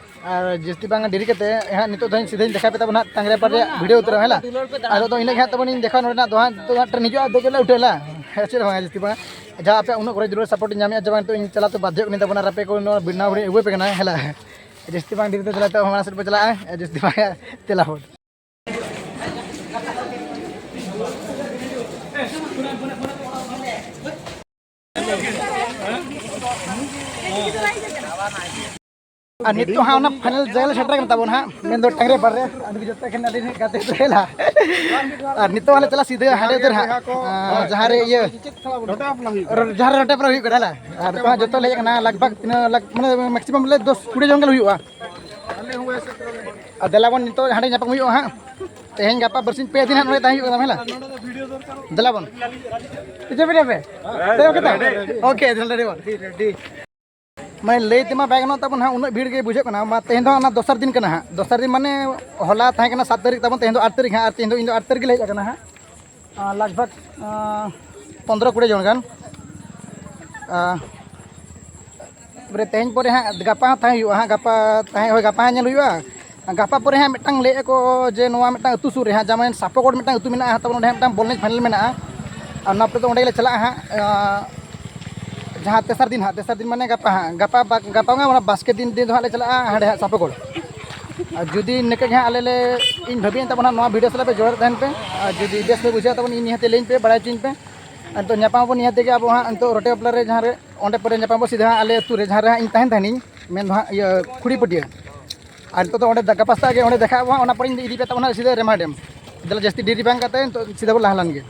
ᱟᱨ ᱡᱟᱹᱥᱛᱤ ᱵᱟᱝ ᱰᱮᱨᱤ ᱠᱟᱛᱮ ᱦᱟᱸᱜ ᱱᱤᱛᱚᱜ ᱫᱚ ᱥᱤᱫᱷᱟᱹᱧ ᱫᱮᱠᱷᱟᱣ ᱯᱮ ᱛᱟᱵᱚᱱ ᱦᱟᱸᱜ ᱴᱟᱝᱜᱽᱨᱤᱭᱟᱯᱟᱲ ᱨᱮᱭᱟᱜ ᱵᱷᱤᱰᱤᱭᱳ ᱩᱛᱟᱹᱨ ᱦᱮᱸ ᱞᱟ᱾ ᱟᱫᱚ ᱫᱚ ᱤᱱᱟᱹᱜ ᱜᱮ ᱦᱟᱸᱜ ᱛᱟᱵᱚᱱ ᱤᱧ ᱫᱮᱠᱷᱟᱣ ᱱᱚᱰᱮᱱᱟᱜ ᱫᱚ ᱦᱟᱸᱜ, ᱱᱤᱛᱚᱜ ᱦᱟᱸᱜ ᱴᱨᱮᱱ ᱦᱤᱡᱩᱜᱼᱟ, ᱫᱮᱡᱚᱜ ᱞᱮ ᱩᱴᱷᱟᱹᱣ ᱞᱟ᱾ ᱦᱮᱸ, ᱪᱮᱫ ᱦᱚᱸ ᱵᱟᱝ ᱡᱟᱹᱥᱛᱤ ᱵᱟᱝ᱾ ᱡᱟᱦᱟᱸ ᱟᱯᱮ ᱩᱱᱟᱹᱜ ᱜᱚᱲᱚ ᱡᱩᱲᱟᱹ ᱥᱟᱯᱳᱨᱴ ᱤᱧ ᱧᱟᱢᱮᱫᱼᱟ ᱡᱮ ᱵᱟᱝ ᱱᱤᱛᱚᱜ ᱤᱧ ᱪᱟᱞᱟᱣ ᱛᱮ ᱵᱟᱫᱽᱫᱷᱚᱜ ᱠᱟᱹᱱᱟᱹᱧ ᱛᱟᱵᱚᱱᱟ, ᱟᱨ ᱟᱯᱮ ᱠᱚ ᱱᱚᱣᱟ ᱵᱤᱱᱟᱣ ᱵᱷᱤᱰᱤᱭᱳ ᱟᱹᱜᱩ ᱟᱯᱮ ᱠᱟᱱᱟ ᱦᱮᱸ ᱞᱟ᱾ ᱡᱟᱹᱥᱛᱤ ᱵᱟᱝ ᱰᱮᱨᱤ ᱛᱮ ᱪᱟᱞᱟᱜ ᱛᱮ ᱚᱱᱟ ᱥᱮᱫ ᱯᱮ ᱪᱟᱞᱟᱜᱼᱟ, ᱡᱟᱹᱥᱛᱤ ᱵᱟᱝ ᱛᱮᱞᱟ ᱦᱚᱲ᱾ ᱟᱨ ᱱᱤᱛᱚᱜ ᱦᱟᱸᱜ ᱚᱱᱟ ᱯᱷᱟᱭᱱᱟᱞ ᱡᱟᱭᱜᱟ ᱞᱮ ᱥᱮᱴᱮᱨ ᱠᱟᱱ ᱛᱟᱵᱚᱱᱟ ᱦᱟᱸᱜ, ᱢᱮᱱᱫᱚ ᱴᱟᱝᱨᱮ ᱵᱟᱨ ᱨᱮ᱾ ᱟᱨ ᱱᱤᱛᱚᱜ ᱡᱚᱛᱚ ᱠᱷᱚᱱ ᱟᱹᱰᱤ ᱰᱷᱮᱨ ᱜᱟᱛᱮ ᱠᱚ ᱦᱮᱡ ᱮᱱᱟ᱾ ᱟᱨ ᱱᱤᱛᱚᱜ ᱦᱟᱸᱜ ᱞᱮ ᱪᱟᱞᱟᱜ ᱥᱤᱫᱷᱟᱹ ᱦᱟᱸᱰᱮ ᱩᱛᱟᱹᱨ ᱦᱟᱸᱜ, ᱟᱨ ᱡᱟᱦᱟᱸ ᱨᱮ ᱤᱭᱟᱹ ᱡᱟᱦᱟᱸ ᱨᱮ ᱨᱚᱴᱮ ᱯᱟᱨᱟ ᱦᱩᱭᱩᱜ ᱠᱟᱱᱟ ᱦᱮᱸ᱾ ᱟᱨ ᱱᱤᱛᱚᱜ ᱦᱟᱸᱜ ᱡᱚᱛᱚ ᱞᱮ ᱦᱮᱡ ᱟᱠᱟᱱᱟ, ᱞᱟᱜᱽ ᱵᱷᱟᱜᱽ ᱛᱤᱱᱟᱹᱜ ᱞᱟᱜᱽ ᱢᱟᱱᱮ ᱢᱮᱠᱥᱤᱢᱟᱢ ᱵᱚᱞᱮ ᱫᱚᱥ ᱠᱩᱲᱤ ᱡᱚᱱ ᱜᱟᱱ ᱦᱩᱭᱩᱜᱼᱟ᱾ ᱟᱨ ᱫᱮᱞᱟ ᱵᱚᱱ ᱱᱤᱛᱚᱜ ᱦᱟᱸᱰᱮ ᱧᱟᱯᱟᱢ ᱦᱩᱭᱩᱜᱼᱟ ᱦᱟᱸᱜ, ᱛᱮᱦᱮᱧ ᱜᱟᱯᱟ ᱵᱟᱨᱥᱤᱧ ᱯᱮ ᱫᱤᱱ ᱦᱟᱸᱜ ᱱᱚᱰᱮ ᱛᱟᱦᱮᱸ ᱦᱩᱭᱩᱜ ᱠᱟᱱᱟ ᱦᱮᱸ᱾ ᱫᱮᱞᱟ ᱵᱚᱱ ᱤᱪᱮ ᱯᱮ ᱯᱮ ᱛᱮ ᱚᱠᱮ ᱛᱚ ᱚᱠᱮ ᱫᱮᱞᱟ ᱨᱮ ᱵᱚᱱ᱾ ᱢᱟᱱᱮ ᱞᱟᱹᱭ ᱛᱮᱢᱟ ᱵᱟᱭ ᱜᱟᱱᱚᱜ ᱛᱟᱵᱚᱱ ᱦᱟᱸᱜ, ᱩᱱᱟᱹᱜ ᱵᱷᱤᱲ ᱜᱮ ᱵᱩᱡᱷᱟᱹᱜ ᱠᱟᱱᱟ᱾ ᱢᱟ ᱛᱮᱦᱮᱧ ᱫᱚ ᱚᱱᱟ ᱫᱚᱥᱟᱨ ᱫᱤᱱ ᱠᱟᱱᱟ ᱦᱟᱸᱜ, ᱫᱚᱥᱟᱨ ᱫᱤᱱ ᱢᱟᱱᱮ ᱦᱚᱞᱟ ᱛᱟᱦᱮᱸ ᱠᱟᱱᱟ ᱥᱟᱛ ᱛᱟᱹᱨᱤᱠᱷ ᱛᱟᱵᱚᱱ, ᱛᱮᱦᱮᱧ ᱫᱚ ᱟᱴ ᱛᱟᱹᱨᱤᱠᱷ ᱦᱟᱸᱜ, ᱟᱨ ᱛᱮᱦᱮᱧ ᱫᱚ ᱤᱧ ᱫᱚ ᱟᱴ ᱛᱟᱹᱨᱤᱠᱷ ᱜᱮᱞᱮ ᱦᱮᱡ ᱟᱠᱟᱱᱟ ᱦᱟᱸᱜ᱾ ᱟᱨ ᱞᱟᱜᱽ ᱵᱷᱟᱜᱽ, ᱟᱸ, ᱯᱚᱱᱫᱽᱨᱚ ᱠᱩᱲᱤ ᱡᱚᱱ ᱜᱟᱱ᱾ ᱟᱸ, ᱛᱟᱨᱯᱚᱨᱮ ᱛᱮᱦᱮᱧ ᱯᱚᱨᱮ ᱦᱟᱸᱜ ᱜᱟᱯᱟ ᱦᱚᱸ ᱛᱟᱦᱮᱸ ᱦᱩᱭᱩᱜᱼᱟ ᱦᱟᱸᱜ, ᱜᱟᱯᱟ ᱛᱟᱦᱮᱸ, ᱦᱳᱭ, ᱜᱟᱯᱟ ᱦᱚᱸ ᱧᱮᱞ ᱦᱩᱭᱩᱜᱼᱟ᱾ ᱜᱟᱯᱟ ᱯᱚᱨᱮ ᱦᱟᱸᱜ ᱢᱤᱫᱴᱟᱝ ᱞᱟᱹᱭᱮᱫᱼᱟ ᱠᱚ ᱡᱮ ᱱᱚᱣᱟ ᱢᱤᱫᱴᱟᱝ ᱟᱹᱛᱩ ᱥᱩᱨ ᱨᱮ ᱦᱟᱸᱜ, ᱡᱮᱢᱚᱱ ᱥᱟᱯᱚᱠᱚᱲ ᱢᱤᱫᱴᱟᱝ ᱟᱹᱛᱩ ᱢᱮᱱᱟᱜᱼᱟ, ᱛᱟᱨᱯᱚᱨᱮ ᱚᱸᱰᱮ ᱦᱟᱸᱜ ᱢᱤᱫᱴᱟᱝ ᱵᱚᱞ ᱮᱱᱮᱡ ᱯᱷᱟᱭᱱᱮᱞ ᱢᱮᱱᱟᱜᱼᱟ᱾ ᱟᱨ ᱚᱱᱟ ᱯᱚᱨᱮ ᱫᱚ ᱚᱸᱰᱮ ᱜᱮᱞᱮ ᱪᱟᱞᱟᱜᱼᱟ ᱦᱟᱸᱜ, ᱟᱸ, ᱡᱟᱦᱟᱸ ᱛᱮᱥᱟᱨ ᱫᱤᱱ ᱦᱟᱸᱜ, ᱛᱮᱥᱟᱨ ᱫᱤᱱ ᱢᱟᱱᱮ ᱜᱟᱯᱟ ᱦᱟᱸᱜ, ᱜᱟᱯᱟ ᱵᱟ-, ᱜᱟᱯᱟ ᱜᱮ ᱚᱱᱟ ᱵᱟᱥᱠᱮ ᱫᱤᱱ, ᱫᱤᱱ ᱫᱚ ᱦᱟᱸᱜ ᱞᱮ ᱪᱟᱞᱟᱜᱼᱟ ᱦᱟᱸᱰᱮ ᱦᱟᱸᱜ ᱥᱟᱯᱚᱠᱚᱲ᱾ ᱟᱨ ᱡᱩᱫᱤ ᱱᱤᱝᱠᱟᱹ ᱜᱮ ᱦᱟᱸᱜ ᱟᱞᱮ ᱞᱮ, ᱤᱧ ᱵᱷᱟᱹᱵᱤᱭᱮᱫ ᱛᱟᱵᱚᱱᱟ ᱱᱚᱣᱟ ᱵᱷᱤᱰᱤᱭᱳ ᱥᱟᱞᱟᱜ ᱯᱮ ᱡᱚᱲᱟᱣ ᱛᱟᱦᱮᱱ ᱯᱮ, ᱟᱨ ᱡᱩᱫᱤ ᱵᱮᱥ ᱯᱮ ᱵᱩᱡᱷᱟᱹᱣ ᱛᱟᱵᱚᱱ ᱤᱧ ᱱᱤᱦᱟᱹᱛ ᱞᱟᱹᱭᱟᱹᱧ ᱯᱮ, ᱵᱟᱲᱟᱭ ᱦᱚᱪᱚᱧ ᱯᱮ᱾ ᱟᱨ ᱱᱤᱛᱚᱜ ᱧᱟᱯᱟᱢ ᱟᱵᱚᱱ ᱱᱤᱦᱟᱹᱛ ᱜᱮ ᱟᱵᱚ ᱦᱟᱸᱜ ᱱᱤᱛᱚᱜ ᱨᱚᱴᱮ ᱵᱟᱯᱞᱟ ᱨᱮ ᱡᱟᱦᱟᱸ ᱨᱮ, ᱚᱸᱰᱮ ᱯᱚᱨᱮ ᱧᱟᱯᱟᱢ ᱟᱵᱚ ᱥᱤᱫᱷᱟᱹ ᱦᱟᱸᱜ ᱟᱞᱮ ᱟᱹᱛᱩ ᱨᱮ ᱡᱟᱦᱟᱸ ᱨᱮ ᱦᱟᱸᱜ ᱤᱧ ᱛᱟᱦᱮᱱ ᱛᱟᱦᱮᱱᱤᱧ, ᱢᱮᱱ ᱫᱚ ᱦᱟᱸᱜ ᱤᱭᱟᱹ ᱠᱷᱩᱲᱤᱯᱟᱹᱴᱤᱭᱟᱹ᱾ ᱟᱨ ᱱᱤᱛᱚᱜ ᱫᱚ ᱚᱸᱰᱮ ᱜᱟᱯᱟ ᱥᱮᱛᱟᱜ ᱜᱮ ᱚᱸᱰᱮ ᱫᱮᱠᱷᱟᱜ ᱟᱵᱚ ᱦᱟᱸᱜ, ᱚᱱᱟ ᱯᱚᱨᱮ ᱤᱧ ᱤᱫᱤ ᱯᱮ ᱛᱟᱵᱚᱱᱟ ᱦᱟᱸᱜ ᱥᱤᱫᱷᱟᱹ ᱨᱮᱢᱟ ᱰᱮᱢ᱾ ᱫᱮᱞᱟ ᱡᱟᱹᱥᱛᱤ ᱰᱮᱨᱤ ᱵᱟᱝ ᱠᱟᱛᱮ ᱱᱤᱛᱚᱜ ᱥᱤᱫᱷᱟᱹ ᱵᱚᱱ ᱞᱟᱦᱟ ᱞᱮᱱ ᱜᱮ᱾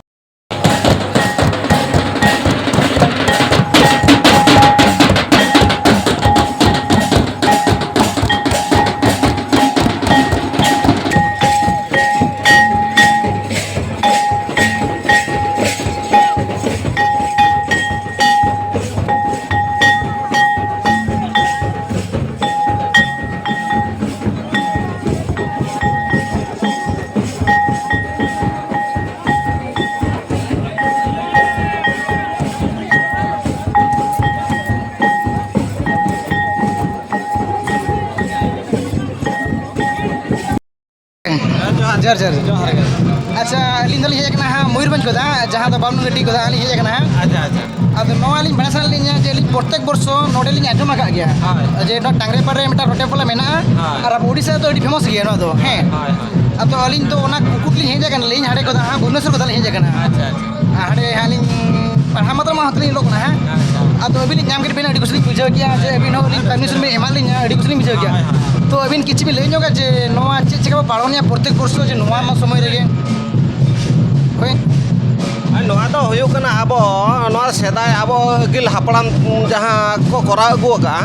ᱡᱚᱦᱟᱨ, ᱡᱚᱦᱟᱨ᱾ ᱡᱚᱦᱟᱨ ᱜᱮ᱾ ᱟᱪᱪᱷᱟ, ᱟᱹᱞᱤᱧ ᱫᱚᱞᱤᱧ ᱦᱮᱡ ᱟᱠᱟᱱᱟ ᱦᱟᱸᱜ ᱢᱚᱭᱩᱨᱵᱷᱚᱸᱡᱽ ᱠᱷᱚᱱ ᱦᱟᱸᱜ, ᱡᱟᱦᱟᱸ ᱫᱚ ᱵᱟᱢᱱᱩᱜᱷᱟᱴᱤ ᱠᱷᱚᱱ ᱦᱟᱸᱜ ᱞᱤᱧ ᱦᱮᱡ ᱟᱠᱟᱱᱟ ᱦᱟᱸᱜ᱾ ᱟᱪᱪᱷᱟ, ᱟᱪᱪᱷᱟ᱾ ᱟᱫᱚ ᱱᱚᱣᱟ ᱞᱤᱧ ᱵᱟᱲᱟᱭ ᱥᱟᱱᱟᱭᱮᱫ ᱞᱤᱧᱟ ᱡᱮ ᱟᱹᱞᱤᱧ ᱯᱨᱚᱛᱮᱠ ᱵᱚᱨᱥᱚ ᱱᱚᱰᱮ ᱞᱤᱧ ᱟᱸᱡᱚᱢ ᱟᱠᱟᱫ ᱜᱮᱭᱟ ᱦᱳᱭ᱾ ᱡᱮ ᱱᱚᱣᱟ ᱴᱟᱝᱨᱮᱯᱟᱲ ᱨᱮ ᱢᱤᱫᱴᱟᱝ ᱨᱚᱴᱮ ᱯᱟᱞᱟ ᱢᱮᱱᱟᱜᱼᱟ ᱦᱳᱭ᱾ ᱟᱨ ᱟᱵᱚ ᱳᱰᱤᱥᱟ ᱨᱮᱫᱚ ᱟᱹᱰᱤ ᱯᱷᱮᱢᱟᱥ ᱜᱮᱭᱟ ᱱᱚᱣᱟ ᱫᱚ, ᱦᱮᱸ᱾ ᱦᱳᱭ, ᱦᱳᱭ᱾ ᱟᱫᱚ ᱟᱹᱞᱤᱧ ᱫᱚ ᱚᱱᱟ ᱠᱩᱠᱩᱴ ᱞᱤᱧ ᱦᱮᱡ ᱟᱠᱟᱱᱟ, ᱞᱤᱧ ᱦᱟᱸᱰᱮ ᱠᱷᱚᱱ ᱦᱟᱸᱜ ᱵᱷᱩᱵᱽᱱᱮᱥᱚᱨ ᱠᱷᱚᱱ ᱞᱤᱧ ᱦᱮᱡ ᱟᱠᱟᱱᱟ᱾ ᱟᱪᱪᱷᱟ, ᱟᱪᱪᱷᱟ᱾ ᱟᱨ ᱦᱟᱸᱰᱮ ᱦᱟᱸᱜ ᱞᱤᱧ ᱯᱟᱲᱦᱟᱣ ᱢᱟᱛᱨᱚ ᱢᱟ ᱦᱚᱸᱛᱮ ᱞᱤᱧ ᱚᱞᱚᱜ ᱠᱟᱱᱟ ᱦᱟᱸᱜ᱾ ᱟᱪᱪᱷᱟ᱾ ᱟᱫᱚ ᱟᱹᱵᱤᱱ ᱞᱤᱧ ᱧᱟᱢ ᱠᱮᱫ ᱵᱤᱱᱟ, ᱟᱹᱰᱤ ᱠᱩᱥᱤ ᱞᱤᱧ ᱵᱩᱡᱷᱟᱹᱣ ᱠᱮᱜᱼᱟ ᱡᱮ ᱟᱹᱵᱤᱱ ᱦᱚᱸ ᱟᱹᱞᱤᱧ ᱯᱟᱨᱢᱤᱥᱚᱱ ᱵᱤᱱ ᱮᱢᱟᱫ ᱞᱤᱧᱟ, ᱟᱹᱰᱤ ᱠᱩᱥᱤ ᱞᱤᱧ ᱵᱩᱡᱷᱟᱹᱣ ᱠᱮᱜᱼᱟ᱾ ᱦᱳᱭ, ᱦᱳᱭ᱾ ᱛᱚ ᱟᱹᱵᱤᱱ ᱠᱤᱪᱷᱩ ᱵᱤᱱ ᱞᱟᱹᱭ ᱧᱚᱜᱟ ᱡᱮ ᱱᱚᱣᱟ ᱪᱮᱫ ᱪᱤᱠᱟᱹ ᱵᱚ ᱯᱟᱞᱚᱱᱮᱜᱼᱟ ᱯᱨᱚᱛᱮᱠ ᱵᱚᱨᱥᱚ ᱡᱮ ᱱᱚᱣᱟ ᱢᱟ ᱥᱚᱢᱚᱭ ᱨᱮᱜᱮ? ᱦᱳᱭ᱾ ᱟᱨ ᱱᱚᱣᱟ ᱫᱚ ᱦᱩᱭᱩᱜ ᱠᱟᱱᱟ ᱟᱵᱚ ᱱᱚᱣᱟ ᱥᱮᱫᱟᱭ ᱟᱵᱚ ᱟᱹᱜᱤᱞ ᱦᱟᱯᱲᱟᱢ ᱡᱟᱦᱟᱸ ᱠᱚ ᱠᱚᱨᱟᱣ ᱟᱹᱜᱩ ᱟᱠᱟᱫᱼᱟ,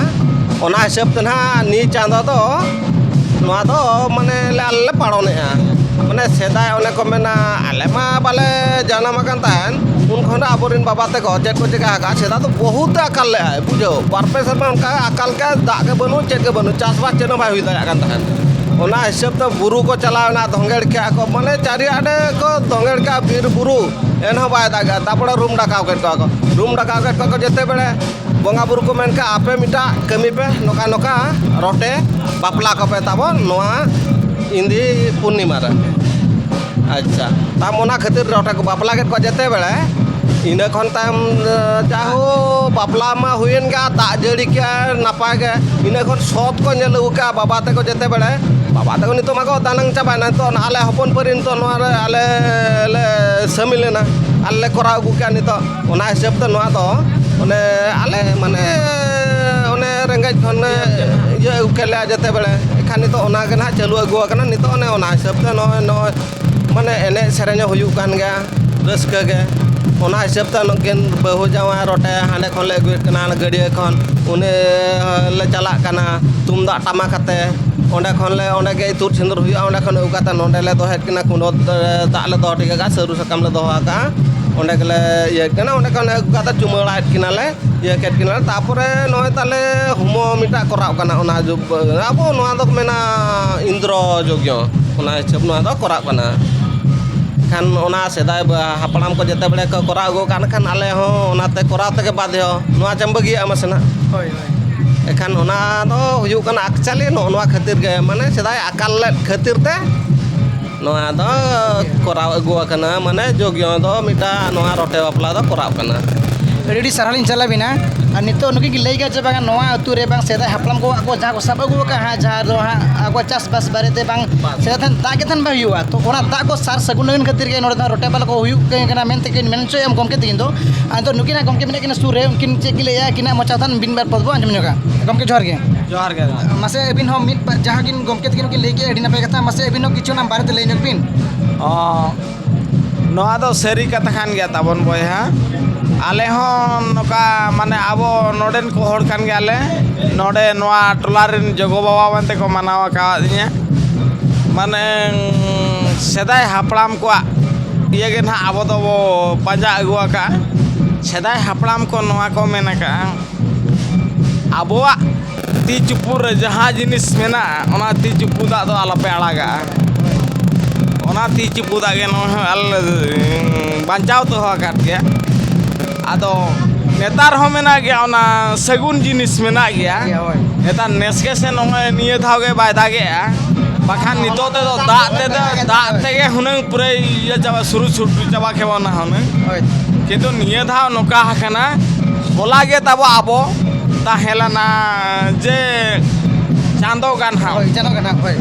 ᱚᱱᱟ ᱦᱤᱥᱟᱹᱵ ᱛᱮ ᱱᱟᱦᱟᱜ ᱱᱤᱭᱟᱹ ᱪᱟᱸᱫᱚ ᱫᱚ ᱱᱚᱣᱟ ᱫᱚ ᱢᱟᱱᱮ ᱞᱮ, ᱟᱞᱮ ᱞᱮ ᱯᱟᱞᱚᱱᱮᱜᱼᱟ᱾ ᱢᱟᱱᱮ ᱥᱮᱫᱟᱭ ᱚᱱᱮ ᱠᱚ ᱢᱮᱱᱟ, ᱟᱞᱮ ᱢᱟ ᱵᱟᱞᱮ ᱡᱟᱱᱟᱢ ᱟᱠᱟᱱ ᱛᱟᱦᱮᱱ, ᱩᱱ ᱠᱷᱚᱱ ᱫᱚ ᱟᱵᱚᱨᱮᱱ ᱵᱟᱵᱟ ᱛᱟᱠᱚ ᱪᱮᱫ ᱠᱚ ᱪᱮᱠᱟ ᱟᱠᱟᱫᱼᱟ, ᱥᱮᱫᱟᱭ ᱫᱚ ᱵᱚᱦᱩᱛ ᱮ ᱟᱠᱟᱞ ᱞᱮᱫᱼᱟᱭ, ᱵᱩᱡᱷᱟᱹᱣ, ᱵᱟᱨ ᱯᱮ ᱥᱮᱨᱢᱟ ᱚᱱᱠᱟ ᱟᱠᱟᱞ ᱠᱮᱫᱼᱟᱭ, ᱫᱟᱜ ᱜᱮ ᱵᱟᱹᱱᱩᱜ, ᱪᱮᱫ ᱜᱮ ᱵᱟᱹᱱᱩᱜ, ᱪᱟᱥᱵᱟᱥ ᱪᱮᱫ ᱦᱚᱸ ᱵᱟᱭ ᱦᱩᱭ ᱫᱟᱲᱮᱭᱟᱜ ᱠᱟᱱ ᱛᱟᱦᱮᱱ᱾ ᱚᱱᱟ ᱦᱤᱥᱟᱹᱵ ᱛᱮ ᱵᱩᱨᱩ ᱠᱚ ᱪᱟᱞᱟᱣ ᱮᱱᱟ, ᱫᱷᱚᱸᱜᱮᱲ ᱠᱮᱜᱼᱟ ᱠᱚ, ᱢᱟᱱᱮ ᱪᱟᱹᱨᱤ ᱟᱰᱮ ᱠᱚ ᱫᱷᱚᱸᱜᱮᱲ ᱠᱮᱜᱼᱟ, ᱵᱤᱨ ᱵᱩᱨᱩ, ᱮᱱᱦᱚᱸ ᱵᱟᱭ ᱫᱟᱜᱟ᱾ ᱛᱟᱨᱯᱚᱨᱮ ᱨᱩᱢ ᱰᱟᱠᱟᱣ ᱠᱮᱫ ᱠᱚᱣᱟ ᱠᱚ, ᱨᱩᱢ ᱰᱟᱠᱟᱣ ᱠᱮᱫ ᱠᱚᱣᱟ ᱠᱚ ᱡᱮᱛᱮ ᱵᱮᱲᱮ ᱵᱚᱸᱜᱟ ᱵᱩᱨᱩ ᱠᱚ ᱢᱮᱱ ᱠᱮᱜᱼᱟ, ᱟᱯᱮ ᱢᱤᱫᱴᱟᱜ ᱠᱟᱹᱢᱤ ᱯᱮ, ᱱᱚᱝᱠᱟ ᱱᱚᱝᱠᱟ ᱨᱚᱴᱮ ᱵᱟᱯᱞᱟ ᱠᱚᱯᱮ ᱛᱟᱵᱚᱱ ᱱᱚᱣᱟ ᱤᱱᱫᱤ ᱯᱩᱨᱱᱤᱢᱟ ᱨᱮ᱾ ᱟᱪᱪᱷᱟ, ᱛᱟᱢ ᱚᱱᱟ ᱠᱷᱟᱹᱛᱤᱨ ᱨᱚᱴᱮ ᱠᱚ ᱵᱟᱯᱞᱟ ᱠᱮᱫ ᱠᱚᱣᱟ ᱡᱮᱛᱮ ᱵᱮᱲᱮ᱾ ᱤᱱᱟᱹ ᱠᱷᱚᱱ ᱛᱟᱭᱚᱢ, ᱮ, ᱡᱟᱦᱳ, ᱵᱟᱯᱞᱟ ᱢᱟ ᱦᱩᱭᱮᱱ ᱜᱮ, ᱫᱟᱜ ᱡᱟᱹᱲᱤ ᱠᱮᱜᱼᱟ ᱱᱟᱯᱟᱭ ᱜᱮ᱾ ᱤᱱᱟᱹ ᱠᱷᱚᱱ ᱥᱚᱛ ᱠᱚ ᱧᱮᱞ ᱟᱹᱜᱩ ᱠᱮᱜᱼᱟ ᱵᱟᱵᱟ ᱛᱟᱠᱚ ᱡᱮᱛᱮ ᱵᱮᱲᱮ᱾ ᱵᱟᱵᱟ ᱛᱟᱠᱚ ᱱᱤᱛᱚᱜ ᱢᱟᱠᱚ ᱫᱟᱱᱟᱝ ᱪᱟᱵᱟᱭᱮᱱᱟ, ᱱᱤᱛᱚᱜ ᱟᱞᱮ ᱦᱚᱯᱚᱱ ᱯᱟᱹᱨᱤ ᱱᱤᱛᱚᱜ ᱱᱚᱣᱟ ᱨᱮ ᱟᱞᱮ ᱞᱮ ᱥᱟᱹᱢᱤᱞ ᱮᱱᱟ, ᱟᱞᱮ ᱞᱮ ᱠᱚᱨᱟᱣ ᱟᱹᱜᱩ ᱠᱮᱜᱼᱟ ᱱᱤᱛᱚᱜ᱾ ᱚᱱᱟ ᱦᱤᱥᱟᱹᱵ ᱛᱮ ᱱᱚᱣᱟ ᱫᱚ ᱚᱱᱮ ᱟᱞᱮ ᱢᱟᱱᱮ ᱚᱱᱮ ᱨᱮᱸᱜᱮᱡ ᱠᱷᱚᱱ ᱤᱭᱟᱹ ᱟᱹᱜᱩ ᱠᱮᱫ ᱞᱮᱭᱟ ᱡᱮᱛᱮ ᱵᱮᱲᱮ, ᱮᱱᱠᱷᱟᱱ ᱱᱤᱛᱚᱜ ᱚᱱᱟ ᱜᱮ ᱱᱟᱦᱟᱜ ᱪᱟᱹᱞᱩ ᱟᱹᱜᱩ ᱟᱠᱟᱱᱟ᱾ ᱱᱤᱛᱚᱜ ᱚᱱᱮ ᱚᱱᱟ ᱦᱤᱥᱟᱹᱵ ᱛᱮ ᱱᱚᱜᱼᱚᱭ, ᱱᱚᱜᱼᱚᱭ ᱢᱟᱱᱮ ᱮᱱᱮᱡ ᱥᱮᱨᱮᱧ ᱦᱚᱸ ᱦᱩᱭᱩᱜ ᱠᱟᱱ ᱜᱮᱭᱟ, ᱨᱟᱹᱥᱠᱟᱹ ᱜᱮ᱾ ᱚᱱᱟ ᱦᱤᱥᱟᱹᱵ ᱛᱮ ᱱᱩᱠᱤᱱ ᱵᱟᱹᱦᱩ ᱡᱟᱶᱟᱭ ᱨᱚᱴᱮ ᱦᱟᱸᱰᱮ ᱠᱷᱚᱱ ᱞᱮ ᱟᱹᱜᱩᱭᱮᱫ ᱠᱟᱱᱟ, ᱚᱱᱟ ᱜᱟᱹᱰᱭᱟᱹ ᱠᱷᱚᱱ ᱩᱱᱤ ᱞᱮ ᱪᱟᱞᱟᱜ ᱠᱟᱱᱟ ᱛᱩᱢᱫᱟᱜ ᱴᱟᱢᱟᱠ ᱟᱛᱮ᱾ ᱚᱸᱰᱮ ᱠᱷᱚᱱ ᱞᱮ, ᱚᱸᱰᱮ ᱜᱮ ᱤᱛᱩᱫ ᱥᱤᱸᱫᱩᱨ ᱦᱩᱭᱩᱜᱼᱟ, ᱚᱸᱰᱮ ᱠᱷᱚᱱ ᱟᱹᱜᱩ ᱠᱟᱛᱮ ᱱᱚᱸᱰᱮ ᱞᱮ ᱫᱚᱦᱚᱭᱮᱫ ᱠᱤᱱᱟ, ᱠᱩᱸᱰᱚ ᱫᱟᱜ ᱞᱮ ᱫᱚᱦᱚ ᱴᱷᱤᱠ ᱟᱠᱟᱫᱼᱟ, ᱥᱟᱹᱨᱩ ᱥᱟᱠᱟᱢ ᱞᱮ ᱫᱚᱦᱚ ᱟᱠᱟᱫᱼᱟ, ᱚᱸᱰᱮ ᱜᱮᱞᱮ ᱤᱭᱟᱹᱭᱮᱫ ᱠᱟᱱᱟ᱾ ᱚᱸᱰᱮ ᱠᱷᱚᱱ ᱟᱹᱜᱩ ᱠᱟᱛᱮ ᱪᱩᱢᱟᱹᱲᱟᱭᱮᱫ ᱠᱤᱱᱟᱞᱮ, ᱤᱭᱟᱹ ᱠᱮᱫ ᱠᱤᱱᱟᱞᱮ᱾ ᱛᱟᱨᱯᱚᱨᱮ ᱱᱚᱜᱼᱚᱭ ᱛᱟᱞᱮ ᱦᱳᱢᱚ ᱢᱤᱫᱴᱟᱜ ᱠᱚᱨᱟᱣ ᱠᱟᱱᱟ, ᱚᱱᱟ ᱡᱩᱜᱽ ᱟᱵᱚ ᱱᱚᱣᱟ ᱫᱚᱠᱚ ᱢᱮᱱᱟ ᱤᱱᱫᱨᱚ ᱡᱚᱜᱽᱭᱚ, ᱚᱱᱟ ᱦᱤᱥᱟᱹᱵ ᱱᱚᱣᱟ ᱫᱚ ᱠᱚᱨᱟᱜ ᱠᱟᱱᱟ᱾ ᱠᱷᱟᱱ ᱚᱱᱟ ᱥᱮᱫᱟᱭ ᱵᱟ-, ᱦᱟᱯᱲᱟᱢ ᱠᱚ ᱡᱮᱛᱮ ᱵᱮᱲᱮ ᱠᱚ ᱠᱚᱨᱟᱣ ᱟᱹᱜᱩ ᱟᱠᱟᱫ ᱠᱷᱟᱱ ᱟᱞᱮ ᱦᱚᱸ ᱚᱱᱟᱛᱮ ᱠᱚᱨᱟᱣ ᱛᱮᱜᱮ ᱵᱟᱫᱷᱭᱚ, ᱱᱚᱣᱟ ᱪᱮᱢ ᱵᱟᱹᱜᱤᱭᱟᱜᱼᱟ ᱢᱟᱥᱮ ᱱᱟᱜ᱾ ᱦᱳᱭ, ᱦᱳᱭ᱾ ᱮᱱᱠᱷᱟᱱ ᱚᱱᱟ ᱫᱚ ᱦᱩᱭᱩᱜ ᱠᱟᱱᱟ actually ᱱᱚᱜᱼᱚ ᱱᱚᱣᱟ ᱠᱷᱟᱹᱛᱤᱨ ᱜᱮ, ᱢᱟᱱᱮ ᱥᱮᱫᱟᱭ ᱟᱠᱟᱞ ᱞᱮᱫ ᱠᱷᱟᱹᱛᱤᱨ ᱛᱮ ᱱᱚᱣᱟ ᱫᱚ ᱠᱚᱨᱟᱣ ᱟᱹᱜᱩ ᱟᱠᱟᱱᱟ, ᱢᱟᱱᱮ ᱡᱚᱜᱽᱭᱚ ᱫᱚ ᱢᱤᱫᱴᱟᱝ ᱱᱚᱣᱟ ᱨᱚᱴᱮ ᱵᱟᱯᱞᱟ ᱫᱚ ᱠᱚᱨᱟᱣ ᱠᱟᱱᱟ᱾ ᱟᱹᱰᱤ ᱟᱹᱰᱤ ᱥᱟᱨᱦᱟᱣ ᱞᱤᱧ ᱪᱟᱞ ᱟᱵᱤᱱᱟ᱾ ᱟᱨ ᱱᱤᱛᱚᱜ ᱱᱩᱠᱤᱱ ᱠᱤᱱ ᱞᱟᱹᱭ ᱜᱮᱭᱟ ᱡᱮ ᱵᱟᱝᱟ, ᱱᱚᱣᱟ ᱟᱹᱛᱩ ᱨᱮ ᱵᱟᱝ ᱥᱮᱫᱟᱭ ᱦᱟᱯᱲᱟᱢ ᱠᱚᱣᱟᱜ ᱠᱚ ᱡᱟᱦᱟᱸ ᱠᱚ ᱥᱟᱵ ᱟᱹᱜᱩ ᱟᱠᱟᱫᱼᱟ ᱦᱟᱸᱜ, ᱡᱟᱦᱟᱸ ᱫᱚ ᱦᱟᱸᱜ ᱟᱵᱚᱣᱟᱜ ᱪᱟᱥᱵᱟᱥ ᱵᱟᱨᱮᱛᱮ ᱵᱟᱝ ᱥᱮᱫᱟᱭ ᱛᱟᱦᱮᱱ ᱫᱟᱜ ᱜᱮ ᱛᱟᱦᱮᱱ ᱵᱟᱭ ᱦᱩᱭᱩᱜᱼᱟ, ᱛᱚ ᱚᱱᱟ ᱫᱟᱜ ᱠᱚ ᱥᱟᱨ ᱥᱟᱹᱜᱩᱱ ᱞᱟᱹᱜᱤᱫ ᱠᱷᱟᱹᱛᱤᱨ ᱜᱮ ᱱᱚᱰᱮ ᱫᱚ ᱨᱚᱴᱮ ᱵᱟᱞᱟ ᱠᱚ ᱦᱩᱭᱩᱜ ᱠᱟᱱᱟ ᱢᱮᱱᱛᱮ ᱠᱤᱱ ᱢᱮᱱ ᱦᱚᱪᱚᱭᱮᱫᱼᱟ ᱜᱚᱢᱠᱮ ᱛᱟᱹᱠᱤᱱ ᱫᱚ᱾ ᱟᱨ ᱱᱤᱛᱚᱜ ᱱᱩᱠᱤᱱᱟᱜ ᱜᱚᱢᱠᱮ ᱢᱮᱱᱟᱜ ᱠᱤᱱᱟ ᱥᱩᱨ ᱨᱮ, ᱩᱱᱠᱤᱱ ᱪᱮᱫ ᱠᱤᱱ ᱞᱟᱹᱭᱮᱫᱼᱟ ᱟᱹᱠᱤᱱᱟᱜ ᱢᱚᱪᱟ ᱛᱟᱦᱮᱱ ᱵᱤᱱ ᱵᱟᱨ ᱯᱚᱫ ᱵᱚ ᱟᱸᱡᱚᱢ ᱧᱚᱜᱟ᱾ ᱜᱚᱢᱠᱮ ᱡᱚᱦᱟᱨ ᱜᱮ᱾ ᱡᱚᱦᱟᱨ ᱜᱮ᱾ ᱢᱟᱥᱮ ᱟᱹᱵᱤᱱ ᱦᱚᱸ ᱢᱤᱫ ᱵᱟᱨ ᱡᱟᱦᱟᱸ ᱠᱤᱱ ᱜᱚᱢᱠᱮ ᱛᱟᱹᱠᱤᱱ ᱠᱤᱱ ᱞᱟᱹᱭ ᱠᱮᱫᱼᱟ ᱟᱹᱰᱤ ᱱᱟᱯᱟᱭ ᱠᱟᱛᱷᱟ, ᱢᱟᱥᱮ ᱟᱹᱵᱤᱱ ᱦᱚᱸ ᱠᱤᱪᱷᱩ ᱚᱱᱟ ᱵᱟᱨᱮᱛᱮ ᱞᱟᱹᱭ ᱧᱚᱜ ᱵᱤᱱ᱾ ᱚ, ᱱᱚᱣᱟ ᱫᱚ ᱥᱟᱹᱨᱤ ᱠᱟᱛᱷᱟ ᱠᱟᱱ ᱜᱮᱭᱟ ᱛᱟᱵᱚᱱ ᱵᱚᱭᱦᱟ᱾ ᱟᱞᱮ ᱦᱚᱸ ᱱᱚᱝᱠᱟ ᱢᱟᱱᱮ ᱟᱵᱚ ᱱᱚᱰᱮᱱ ᱠᱚ ᱦᱚᱲ ᱠᱟᱱ ᱜᱮᱭᱟᱞᱮ᱾ ᱱᱚᱰᱮ ᱱᱚᱣᱟ ᱴᱚᱞᱟ ᱨᱮᱱ ᱡᱚᱜᱚ ᱵᱟᱵᱟ ᱢᱮᱱᱛᱮ ᱠᱚ ᱢᱟᱱᱟᱣ ᱟᱠᱟᱫᱤᱧᱟ᱾ ᱢᱟᱱᱮ ᱥᱮᱫᱟᱭ ᱦᱟᱯᱲᱟᱢ ᱠᱚᱣᱟᱜ ᱤᱭᱟᱹ ᱜᱮ ᱱᱟᱦᱟᱜ ᱟᱵᱚ ᱫᱚᱵᱚ ᱯᱟᱸᱡᱟ ᱟᱹᱜᱩ ᱟᱠᱟᱫᱼᱟ᱾ ᱥᱮᱫᱟᱭ ᱦᱟᱯᱲᱟᱢ ᱠᱚ ᱱᱚᱣᱟ ᱠᱚ ᱢᱮᱱ ᱟᱠᱟᱫᱼᱟ, ᱟᱵᱚᱣᱟᱜ ᱛᱤ ᱪᱩᱯᱩᱫ ᱨᱮ ᱡᱟᱦᱟᱸ ᱡᱤᱱᱤᱥ ᱢᱮᱱᱟᱜᱼᱟ, ᱚᱱᱟ ᱛᱤ ᱪᱩᱯᱩᱫᱟᱜ ᱫᱚ ᱟᱞᱚᱯᱮ ᱟᱲᱟᱜᱟ᱾ ᱚᱱᱟ ᱛᱤ ᱪᱩᱯᱩᱫᱟᱜ ᱜᱮ ᱱᱚᱜᱼᱚᱭ ᱟᱞᱮ ᱞᱮ ᱵᱟᱧᱪᱟᱣ ᱫᱚᱦᱚ ᱟᱠᱟᱫ ᱜᱮᱭᱟ᱾ ᱟᱫᱚ ᱱᱮᱛᱟᱨ ᱦᱚᱸ ᱢᱮᱱᱟᱜ ᱜᱮᱭᱟ, ᱚᱱᱟ ᱥᱟᱹᱜᱩᱱ ᱡᱤᱱᱤᱥ ᱢᱮᱱᱟᱜ ᱜᱮᱭᱟ᱾ ᱦᱳᱭ᱾ ᱱᱮᱛᱟᱨ ᱱᱮᱥ ᱜᱮ ᱥᱮ ᱱᱚᱜᱼᱚᱭ ᱱᱤᱭᱟᱹ ᱫᱷᱟᱣ ᱜᱮ ᱵᱟᱭ ᱫᱟᱜᱮᱜᱼᱟ, ᱵᱟᱠᱷᱟᱱ ᱱᱤᱛᱚᱜ ᱛᱮᱫᱚ ᱫᱟᱜ ᱛᱮᱫᱚ, ᱫᱟᱜ ᱛᱮᱜᱮ ᱦᱩᱱᱟᱹᱝ ᱯᱩᱨᱟᱹᱭ ᱤᱭᱟᱹ ᱪᱟᱵᱟ, ᱥᱩᱨᱩ ᱥᱩᱨᱩ ᱪᱟᱵᱟ ᱠᱮᱵᱚᱱᱟ ᱦᱩᱱᱟᱹᱝ᱾ ᱦᱳᱭ᱾ ᱠᱤᱱᱛᱩ ᱱᱤᱭᱟᱹ ᱫᱷᱟᱣ ᱱᱚᱝᱠᱟ ᱟᱠᱟᱱᱟ, ᱦᱚᱞᱟ ᱜᱮ ᱛᱟᱵᱚ ᱟᱵᱚ ᱛᱟᱦᱮᱸ ᱞᱮᱱᱟ ᱡᱮ ᱪᱟᱸᱫᱚ ᱜᱟᱱᱦᱟᱣ᱾ ᱦᱳᱭ, ᱪᱟᱸᱫᱚ ᱜᱟᱱᱦᱟᱣ, ᱦᱳᱭ᱾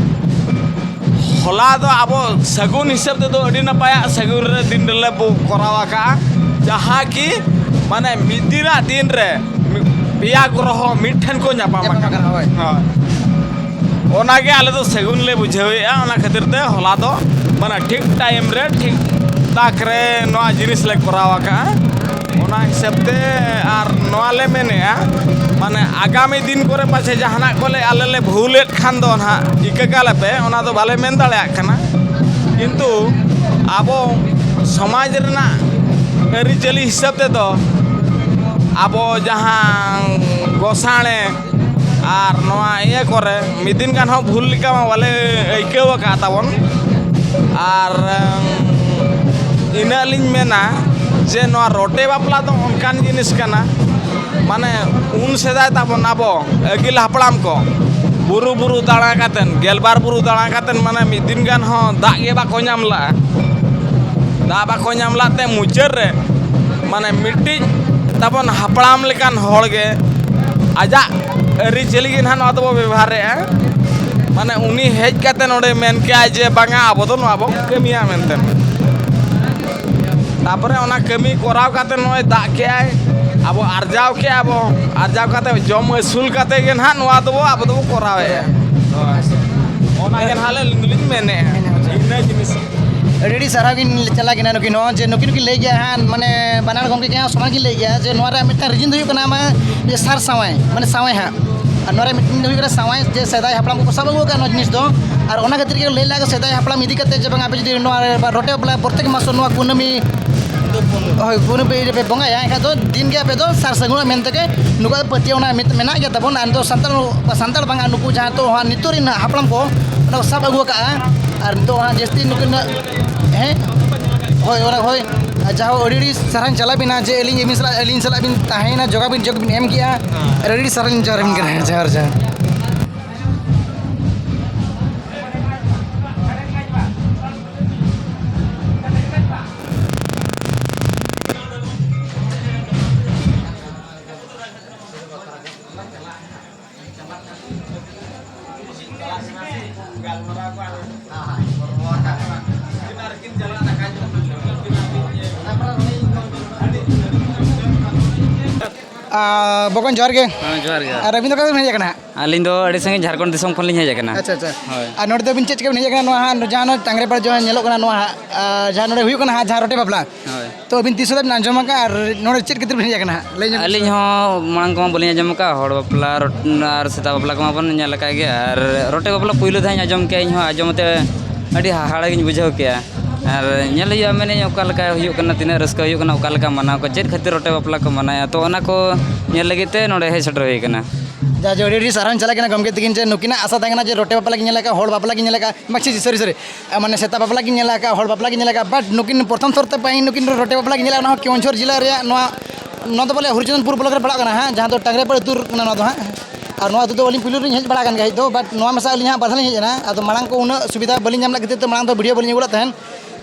ᱦᱚᱞᱟ ᱫᱚ ᱟᱵᱚ ᱥᱟᱹᱜᱩᱱ ᱦᱤᱥᱟᱹᱵ ᱛᱮᱫᱚ ᱟᱹᱰᱤ ᱱᱟᱯᱟᱭᱟᱜ ᱥᱟᱹᱜᱩᱱ ᱨᱮ ᱫᱤᱱ ᱨᱮᱞᱮ ᱵᱚ ᱠᱚᱨᱟᱣ ᱟᱠᱟᱫᱼᱟ, ᱡᱟᱦᱟᱸ ᱠᱤ ᱢᱟᱱᱮ ᱢᱤᱫ ᱫᱤᱱᱟᱜ ᱫᱤᱱ ᱨᱮ ᱢᱤ-, ᱯᱮᱭᱟ ᱜᱨᱚᱦᱚ ᱢᱤᱫ ᱴᱷᱮᱱ ᱠᱚ ᱧᱟᱯᱟᱢ ᱧᱟᱯᱟᱢ ᱟᱠᱟᱱᱟ᱾ ᱟᱠᱟᱱᱟ, ᱦᱳᱭ᱾ ᱦᱳᱭ᱾ ᱚᱱᱟᱜᱮ ᱟᱞᱮ ᱫᱚ ᱥᱟᱹᱜᱩᱱ ᱞᱮ ᱵᱩᱡᱷᱟᱹᱣᱮᱫᱼᱟ, ᱚᱱᱟ ᱠᱷᱟᱹᱛᱤᱨ ᱛᱮ ᱦᱚᱞᱟ ᱫᱚ ᱢᱟᱱᱮ ᱴᱷᱤᱠ ᱴᱟᱭᱤᱢ ᱨᱮ ᱴᱷᱤᱠ ᱛᱟᱠ ᱨᱮ ᱱᱚᱣᱟ ᱡᱤᱱᱤᱥ ᱞᱮ ᱠᱚᱨᱟᱣ ᱟᱠᱟᱫᱼᱟ᱾ ᱚᱱᱟ ᱦᱤᱥᱟᱹᱵ ᱛᱮ ᱟᱨ ᱱᱚᱣᱟ ᱞᱮ ᱢᱮᱱᱮᱫᱼᱟ, ᱢᱟᱱᱮ ᱟᱜᱟᱢᱤ ᱫᱤᱱ ᱠᱚᱨᱮ ᱯᱟᱪᱷᱮ ᱡᱟᱦᱟᱱᱟᱜ ᱠᱚᱞᱮ ᱟᱞᱮ ᱞᱮ ᱵᱷᱩᱞᱮᱫ ᱠᱷᱟᱱ ᱫᱚ ᱱᱟᱦᱟᱜ ᱤᱠᱟᱹ ᱠᱟᱞᱮ ᱯᱮ, ᱚᱱᱟ ᱫᱚ ᱵᱟᱞᱮ ᱢᱮᱱ ᱫᱟᱲᱮᱭᱟᱜ ᱠᱟᱱᱟ᱾ ᱠᱤᱱᱛᱩ ᱟᱵᱚ ᱥᱚᱢᱟᱡᱽ ᱨᱮᱱᱟᱜ ᱟᱹᱨᱤᱪᱟᱹᱞᱤ ᱦᱤᱥᱟᱹᱵ ᱛᱮᱫᱚ ᱟᱵᱚ ᱡᱟᱦᱟᱸ ᱜᱚᱸᱥᱟᱲᱮ ᱟᱨ ᱱᱚᱣᱟ ᱤᱭᱟᱹ ᱠᱚᱨᱮ ᱢᱤᱫ ᱫᱤᱱ ᱜᱟᱱ ᱦᱚᱸ ᱵᱷᱩᱞ ᱞᱮᱠᱟ ᱢᱟ ᱵᱟᱞᱮ ᱟᱹᱭᱠᱟᱹᱣ ᱟᱠᱟᱫ ᱛᱟᱵᱚᱱ᱾ ᱟᱨ, ᱮᱸ, ᱤᱱᱟᱹᱜ ᱞᱤᱧ ᱢᱮᱱᱟ ᱡᱮ ᱱᱚᱣᱟ ᱨᱚᱴᱮ ᱵᱟᱯᱞᱟ ᱫᱚ ᱚᱱᱠᱟᱱ ᱡᱤᱱᱤᱥ ᱠᱟᱱᱟ, ᱢᱟᱱᱮ ᱩᱱ ᱥᱮᱫᱟᱭ ᱛᱟᱵᱚᱱ ᱟᱵᱚ ᱟᱹᱜᱤᱞ ᱦᱟᱯᱲᱟᱢ ᱠᱚ ᱵᱩᱨᱩ ᱵᱩᱨᱩ ᱫᱟᱬᱟ ᱠᱟᱛᱮᱱ, ᱜᱮᱞᱵᱟᱨ ᱵᱩᱨᱩ ᱫᱟᱬᱟ ᱠᱟᱛᱮᱱ, ᱢᱟᱱᱮ ᱢᱤᱫ ᱫᱤᱱ ᱜᱟᱱ ᱦᱚᱸ ᱫᱟᱜ ᱜᱮ ᱵᱟᱠᱚ ᱧᱟᱢ ᱞᱟᱜᱼᱟ᱾ ᱫᱟᱜ ᱵᱟᱠᱚ ᱧᱟᱢ ᱞᱟᱜ ᱛᱮ ᱢᱩᱪᱟᱹᱫ ᱨᱮ ᱢᱟᱱᱮ ᱢᱤᱫᱴᱤᱡ ᱛᱟᱵᱚᱱ ᱦᱟᱯᱲᱟᱢ ᱞᱮᱠᱟᱱ ᱦᱚᱲ ᱜᱮ ᱟᱡᱟᱜ ᱟᱹᱨᱤᱪᱟᱹᱞᱤ ᱜᱮ ᱱᱟᱦᱟᱜ ᱱᱚᱣᱟ ᱫᱚᱵᱚ ᱵᱮᱵᱚᱦᱟᱨᱮᱜᱼᱟ᱾ ᱢᱟᱱᱮ ᱩᱱᱤ ᱦᱮᱡ ᱠᱟᱛᱮ ᱱᱚᱰᱮ ᱢᱮᱱ ᱠᱮᱜᱼᱟᱭ ᱡᱮ ᱵᱟᱝᱟ, ᱟᱵᱚ ᱫᱚ ᱱᱚᱣᱟ ᱵᱚ ᱠᱟᱹᱢᱤᱭᱟ ᱢᱮᱱᱛᱮ᱾ ᱛᱟᱯᱚᱨᱮ ᱚᱱᱟ ᱠᱟᱹᱢᱤ ᱠᱚᱨᱟᱣ ᱠᱟᱛᱮ ᱱᱚᱜᱼᱚᱭ ᱫᱟᱜ ᱠᱮᱜᱼᱟᱭ, ᱟᱵᱚ ᱟᱨᱡᱟᱣ ᱠᱮᱜᱼᱟ ᱵᱚ, ᱟᱨᱡᱟᱣ ᱠᱟᱛᱮ ᱡᱚᱢ ᱟᱹᱥᱩᱞ ᱠᱟᱛᱮ ᱜᱮ ᱱᱟᱦᱟᱜ ᱱᱚᱣᱟ ᱫᱚᱵᱚ ᱟᱵᱚ ᱫᱚᱵᱚ ᱠᱚᱨᱟᱣᱮᱜᱼᱟ᱾ ᱚᱱᱟ ᱜᱮ ᱱᱟᱦᱟᱜ ᱟᱹᱞᱤᱧ ᱫᱚᱞᱤᱧ ᱢᱮᱱᱮᱜᱼᱟ, ᱤᱱᱟᱹ ᱡᱤᱱᱤᱥ᱾ ᱟᱹᱰᱤ ᱟᱹᱰᱤ ᱥᱟᱨᱦᱟᱣ ᱜᱤᱧ ᱪᱟᱞᱟ ᱠᱤᱱᱟ ᱱᱩᱠᱤᱱ ᱦᱚᱸ, ᱡᱮ ᱱᱩᱠᱤᱱ ᱦᱚᱸᱠᱤᱱ ᱞᱟᱹᱭ ᱜᱮᱭᱟ ᱦᱟᱸᱜ, ᱢᱟᱱᱮ ᱵᱟᱱᱟᱨ ᱜᱚᱢᱠᱮ ᱜᱮ ᱦᱟᱸᱜ ᱥᱚᱢᱟᱱ ᱠᱤᱱ ᱞᱟᱹᱭ ᱜᱮᱭᱟ ᱡᱮ ᱱᱚᱣᱟ ᱨᱮᱭᱟᱜ ᱢᱤᱫᱴᱟᱝ reason ᱫᱚ ᱦᱩᱭᱩᱜ ᱠᱟᱱᱟ ᱢᱟ ᱡᱮ ᱥᱟᱨ ᱥᱟᱶᱟᱭ, ᱢᱟᱱᱮ ᱥᱟᱶᱟᱭ ᱦᱟᱸᱜ᱾ ᱟᱨ ᱱᱚᱣᱟ ᱨᱮ ᱢᱤᱫᱴᱮᱱ ᱫᱚ ᱦᱩᱭᱩᱜ ᱠᱟᱱᱟ ᱥᱟᱶᱟᱭ, ᱡᱮ ᱥᱮᱫᱟᱭ ᱦᱟᱯᱲᱟᱢ ᱠᱚᱠᱚ ᱥᱟᱵ ᱟᱹᱜᱩ ᱟᱠᱟᱫ ᱱᱚᱣᱟ ᱡᱤᱱᱤᱥ ᱫᱚ, ᱟᱨ ᱚᱱᱟ ᱠᱷᱟᱹᱛᱤᱨ ᱜᱮ ᱞᱟᱹᱭ ᱞᱟᱜᱼᱟ ᱥᱮᱫᱟᱭ ᱦᱟᱯᱲᱟᱢ ᱤᱫᱤ ᱠᱟᱛᱮ ᱡᱮ ᱵᱟᱝ ᱟᱯᱮ ᱡᱩᱫᱤ ᱱᱚᱣᱟ ᱨᱮ ᱨᱚᱴᱮ ᱵᱟᱯᱞᱟ ᱯᱨᱚᱛᱮᱠ ᱢᱟᱥ ᱱᱚᱣᱟ ᱠᱩᱱᱟᱹᱢᱤ, ᱦᱳᱭ, ᱠᱩᱱᱟᱹᱢᱤ ᱨᱮᱯᱮ ᱵᱚᱸᱜᱟᱭᱟ, ᱮᱱᱠᱷᱟᱱ ᱫᱚ ᱫᱤᱱ ᱜᱮ ᱟᱯᱮ ᱫᱚ ᱥᱟᱨ ᱥᱟᱹᱜᱩᱱᱚᱜ ᱢᱮᱱᱛᱮ ᱜᱮ ᱱᱩᱠᱩᱣᱟᱜ ᱫᱚ ᱯᱟᱹᱛᱭᱟᱹᱣ ᱚᱱᱟ ᱢᱮᱱᱟᱜ ᱜᱮᱭᱟ ᱛᱟᱵᱚᱱ᱾ ᱟᱨ ᱱᱤᱛᱚᱜ ᱥᱟᱱᱛᱟᱲ, ᱥᱟᱱᱛᱟᱲ ᱵᱟᱝᱟ, ᱱᱩᱠᱩ ᱡᱟᱦᱟᱸ ᱱᱤᱛᱚᱜ ᱦᱟᱸᱜ ᱱᱤᱛᱚᱜ ᱨᱮᱱ ᱦᱟᱯᱲᱟᱢ ᱠᱚ ᱚᱱᱟ ᱠᱚ ᱥᱟᱵ ᱟᱹᱜᱩ ᱟᱠᱟᱫᱼᱟ᱾ ᱟᱨ ᱱᱤᱛᱚᱜ ᱦᱟᱸᱜ ᱡᱟᱹᱥᱛᱤ ᱱᱩᱠᱤᱱ, ᱦᱮᱸ, ᱦᱳᱭ, ᱚᱱᱟ, ᱦᱳᱭ, ᱟᱨ ᱡᱟᱦᱟᱸ ᱟᱹᱰᱤ ᱟᱹᱰᱤ ᱥᱟᱨᱦᱟᱣ ᱪᱟᱞᱟᱣ ᱵᱤᱱᱟ ᱡᱮ ᱟᱹᱞᱤᱧ ᱟᱹᱵᱤᱱ ᱥᱟᱞᱟᱜ, ᱟᱹᱞᱤᱧ ᱥᱟᱞᱟᱜ ᱵᱤᱱ ᱛᱟᱦᱮᱸᱭᱮᱱᱟ, ᱡᱳᱜᱟᱵᱤᱱ, ᱡᱳᱜᱽ ᱵᱤᱱ ᱮᱢ ᱠᱮᱜᱼᱟ᱾ ᱟᱨ ᱟᱹᱰᱤ ᱟᱹᱰᱤ ᱥᱟᱨᱦᱟᱣ ᱞᱤᱧ ᱡᱚᱦᱟᱨ ᱟᱹᱵᱤᱱ ᱠᱟᱱᱟ, ᱡᱚᱦᱟᱨ, ᱡᱚᱦᱟᱨ᱾ ᱟᱨ ᱵᱚᱠᱚᱧ, ᱡᱚᱦᱟᱨ ᱜᱮ᱾ ᱦᱮᱸ, ᱡᱚᱦᱟᱨ ᱜᱮ᱾ ᱟᱨ ᱟᱹᱵᱤᱱ ᱫᱚ ᱚᱠᱟ ᱠᱷᱚᱱ ᱵᱤᱱ ᱦᱮᱡ ᱟᱠᱟᱱᱟ ᱦᱟᱸᱜ? ᱟᱹᱞᱤᱧ ᱫᱚ ᱟᱹᱰᱤ ᱥᱟᱺᱜᱤᱧ ᱡᱷᱟᱲᱠᱷᱚᱸᱰ ᱫᱤᱥᱚᱢ ᱠᱷᱚᱱ ᱞᱤᱧ ᱦᱮᱡ ᱟᱠᱟᱱᱟ᱾ ᱟᱪᱪᱷᱟ, ᱟᱪᱪᱷᱟ᱾ ᱦᱳᱭ᱾ ᱟᱨ ᱱᱚᱰᱮ ᱫᱚ ᱟᱹᱵᱤᱱ ᱪᱮᱫ ᱪᱤᱠᱟᱹ ᱵᱤᱱ ᱦᱮᱡ ᱟᱠᱟᱱᱟ? ᱱᱚᱣᱟ ᱦᱟᱸᱜ ᱡᱟᱦᱟᱸ ᱱᱚᱜᱼᱚᱭ ᱴᱟᱝᱜᱨᱮ ᱯᱟᱲ ᱡᱟᱦᱟᱸ ᱧᱮᱞᱚᱜ ᱠᱟᱱᱟ ᱱᱚᱣᱟ ᱦᱟᱸᱜ, ᱟᱨ ᱡᱟᱦᱟᱸ ᱱᱚᱰᱮ ᱦᱩᱭᱩᱜ ᱠᱟᱱᱟ ᱦᱟᱸᱜ, ᱡᱟᱦᱟᱸ ᱨᱚᱴᱮ ᱵᱟᱯᱞᱟ, ᱦᱳᱭ᱾ ᱛᱚ ᱟᱹᱵᱤᱱ ᱛᱤᱥ ᱦᱚᱸ ᱵᱤᱱ ᱟᱸᱡᱚᱢ ᱟᱠᱟᱫᱼᱟ? ᱟᱨ ᱱᱚᱰᱮ ᱪᱮᱫ ᱠᱷᱟᱹᱛᱤᱨ ᱵᱤᱱ ᱦᱮᱡ ᱟᱠᱟᱱᱟ ᱦᱟᱸᱜ? ᱞᱟᱹᱭ ᱧᱚᱜ ᱵᱤᱱ ᱟᱹᱞᱤᱧ ᱥᱮ᱾ ᱦᱚᱸ ᱢᱟᱲᱟᱝ ᱠᱚᱢᱟ ᱵᱟᱹᱞᱤᱧ ᱟᱸᱡᱚᱢ ᱟᱠᱟᱫᱼᱟ, ᱦᱚᱲ ᱵᱟᱯᱞᱟ ᱨᱚᱴ-, ᱟᱨ ᱥᱮᱛᱟ ᱵᱟᱯᱞᱟ ᱠᱚᱢᱟ ᱵᱚᱱ ᱧᱮᱞ ᱟᱠᱟᱫ ᱜᱮᱭᱟ᱾ ᱟᱨ ᱨᱚᱴᱮ ᱵᱟᱯᱞᱟ ᱯᱩᱭᱞᱩ ᱫᱷᱟᱣ ᱤᱧ ᱟᱸᱡᱚᱢ ᱠᱮᱜᱼᱟ, ᱤᱧ ᱦᱚᱸ ᱟᱸᱡᱚᱢ ᱠᱟᱛᱮ ᱟᱹᱰᱤ ᱦᱟᱦᱟᱲᱟ ᱜᱤᱧ ᱵᱩᱡᱷᱟᱹᱣ ᱠᱮᱜᱼᱟ᱾ ᱟᱨ ᱧᱮᱞ ᱦᱩᱭᱩᱜᱼᱟ, ᱢᱮᱱᱮᱫ ᱚᱠᱟ ᱞᱮᱠᱟ ᱦᱩᱭᱩᱜ ᱠᱟᱱᱟ, ᱛᱤᱱᱟᱹᱜ ᱨᱟᱹᱥᱠᱟᱹ ᱦᱩᱭᱩᱜ ᱠᱟᱱᱟ, ᱚᱠᱟ ᱞᱮᱠᱟ ᱢᱟᱱᱟᱣ ᱠᱚ, ᱪᱮᱫ ᱠᱷᱟᱹᱛᱤᱨ ᱨᱚᱴᱮ ᱵᱟᱯᱞᱟ ᱠᱚ ᱢᱟᱱᱟᱣᱮᱫᱼᱟ, ᱛᱚ ᱚᱱᱟ ᱠᱚ ᱧᱮᱞ ᱞᱟᱹᱜᱤᱫ ᱛᱮ ᱱᱚᱰᱮ ᱦᱮᱡ ᱥᱮᱴᱮᱨ ᱦᱩᱭ ᱟᱠᱟᱱᱟ᱾ ᱡᱟ ᱡᱟ, ᱟᱹᱰᱤ ᱟᱹᱰᱤ ᱥᱟᱨᱦᱟᱣ ᱤᱧ ᱪᱟᱞᱟᱜ ᱠᱟᱱᱟ ᱜᱚᱢᱠᱮ ᱛᱟᱹᱠᱤᱱ, ᱡᱮ ᱱᱩᱠᱤᱱᱟᱜ ᱟᱥᱟ ᱛᱟᱦᱮᱸ ᱠᱟᱱᱟ ᱡᱮ ᱨᱚᱴᱮ ᱵᱟᱯᱞᱟ ᱠᱤᱱ ᱧᱮᱞ ᱟᱠᱟᱫᱼᱟ, ᱦᱚᱲ ᱵᱟᱯᱞᱟ ᱠᱤᱱ ᱧᱮᱞ ᱟᱠᱟᱫᱼᱟ, ᱢᱟᱱᱮ ᱥᱮᱛᱟ ᱵᱟᱯᱞᱟ ᱠᱤᱱ ᱧᱮᱞ ᱟᱠᱟᱫᱼᱟ, ᱦᱚᱲ ᱵᱟᱯᱞᱟ ᱠᱤᱱ ᱧᱮᱞ ᱟᱠᱟᱫᱼᱟ, but ᱱᱩᱠᱤᱱ ᱯᱨᱚᱛᱷᱚᱢ ᱛᱷᱚᱨ ᱛᱮ ᱯᱟᱹᱦᱤᱞ ᱱᱩᱠᱤᱱ ᱨᱚᱴᱮ ᱵᱟᱯᱞᱟ ᱠᱤᱱ ᱧᱮᱞ ᱟᱠᱟᱫᱼᱟ, ᱚᱱᱟ ᱦᱚᱸ ᱠᱮᱣᱚᱱᱡᱷᱚᱨ ᱡᱮᱞᱟ ᱨᱮᱭᱟᱜ ᱱᱚᱣᱟ, ᱱᱚᱣᱟ ᱫᱚ ᱵᱚᱞᱮ ᱦᱚᱨᱤᱪᱚᱸᱫᱽᱯᱩᱨ ᱵᱞᱚᱠ ᱨᱮ ᱯᱟᱲᱟᱜ ᱠᱟᱱᱟ ᱦᱟᱸᱜ, ᱡᱟᱦᱟᱸ ᱫᱚ ᱴᱟᱝᱜᱨᱮ ᱯᱟᱲ ᱟᱹᱛᱩ ᱠᱟᱱᱟ ᱱᱚᱣᱟ ᱫᱚ ᱦᱟᱸᱜ᱾ ᱟᱨ ᱱᱚᱣᱟ ᱟᱹᱛᱩ ᱫᱚ ᱟᱹᱞᱤᱧ ᱯᱩᱭᱞᱩ ᱞᱤᱧ ᱦᱮᱡ ᱵᱟᱲᱟ ᱟᱠᱟᱱ ᱜᱮᱭᱟ ᱦᱮᱡ ᱫᱚ, but ᱱᱚᱣᱟ ᱢᱮᱥᱟ ᱟᱹᱞᱤᱧ ᱦᱟᱸᱜ ᱵᱟᱨ ᱫᱷᱟᱣ ᱞᱤᱧ ᱦᱮᱡ ᱮᱱᱟ᱾ ᱟᱫᱚ ᱢᱟᱲᱟᱝ ᱠᱚ ᱩᱱᱟᱹᱜ ᱥᱩᱵᱤᱫᱷᱟ ᱵᱟᱹᱞᱤᱧ ᱧᱟᱢ ᱞᱮᱫ ᱠᱷᱟᱹᱛᱤᱨ ᱛᱮ ᱢᱟᱲᱟᱝ ᱫᱚ video ᱵᱟᱹᱞᱤᱧ ᱟᱹᱜᱩ ᱞᱮᱫ ᱛᱟᱦᱮᱸᱫ᱾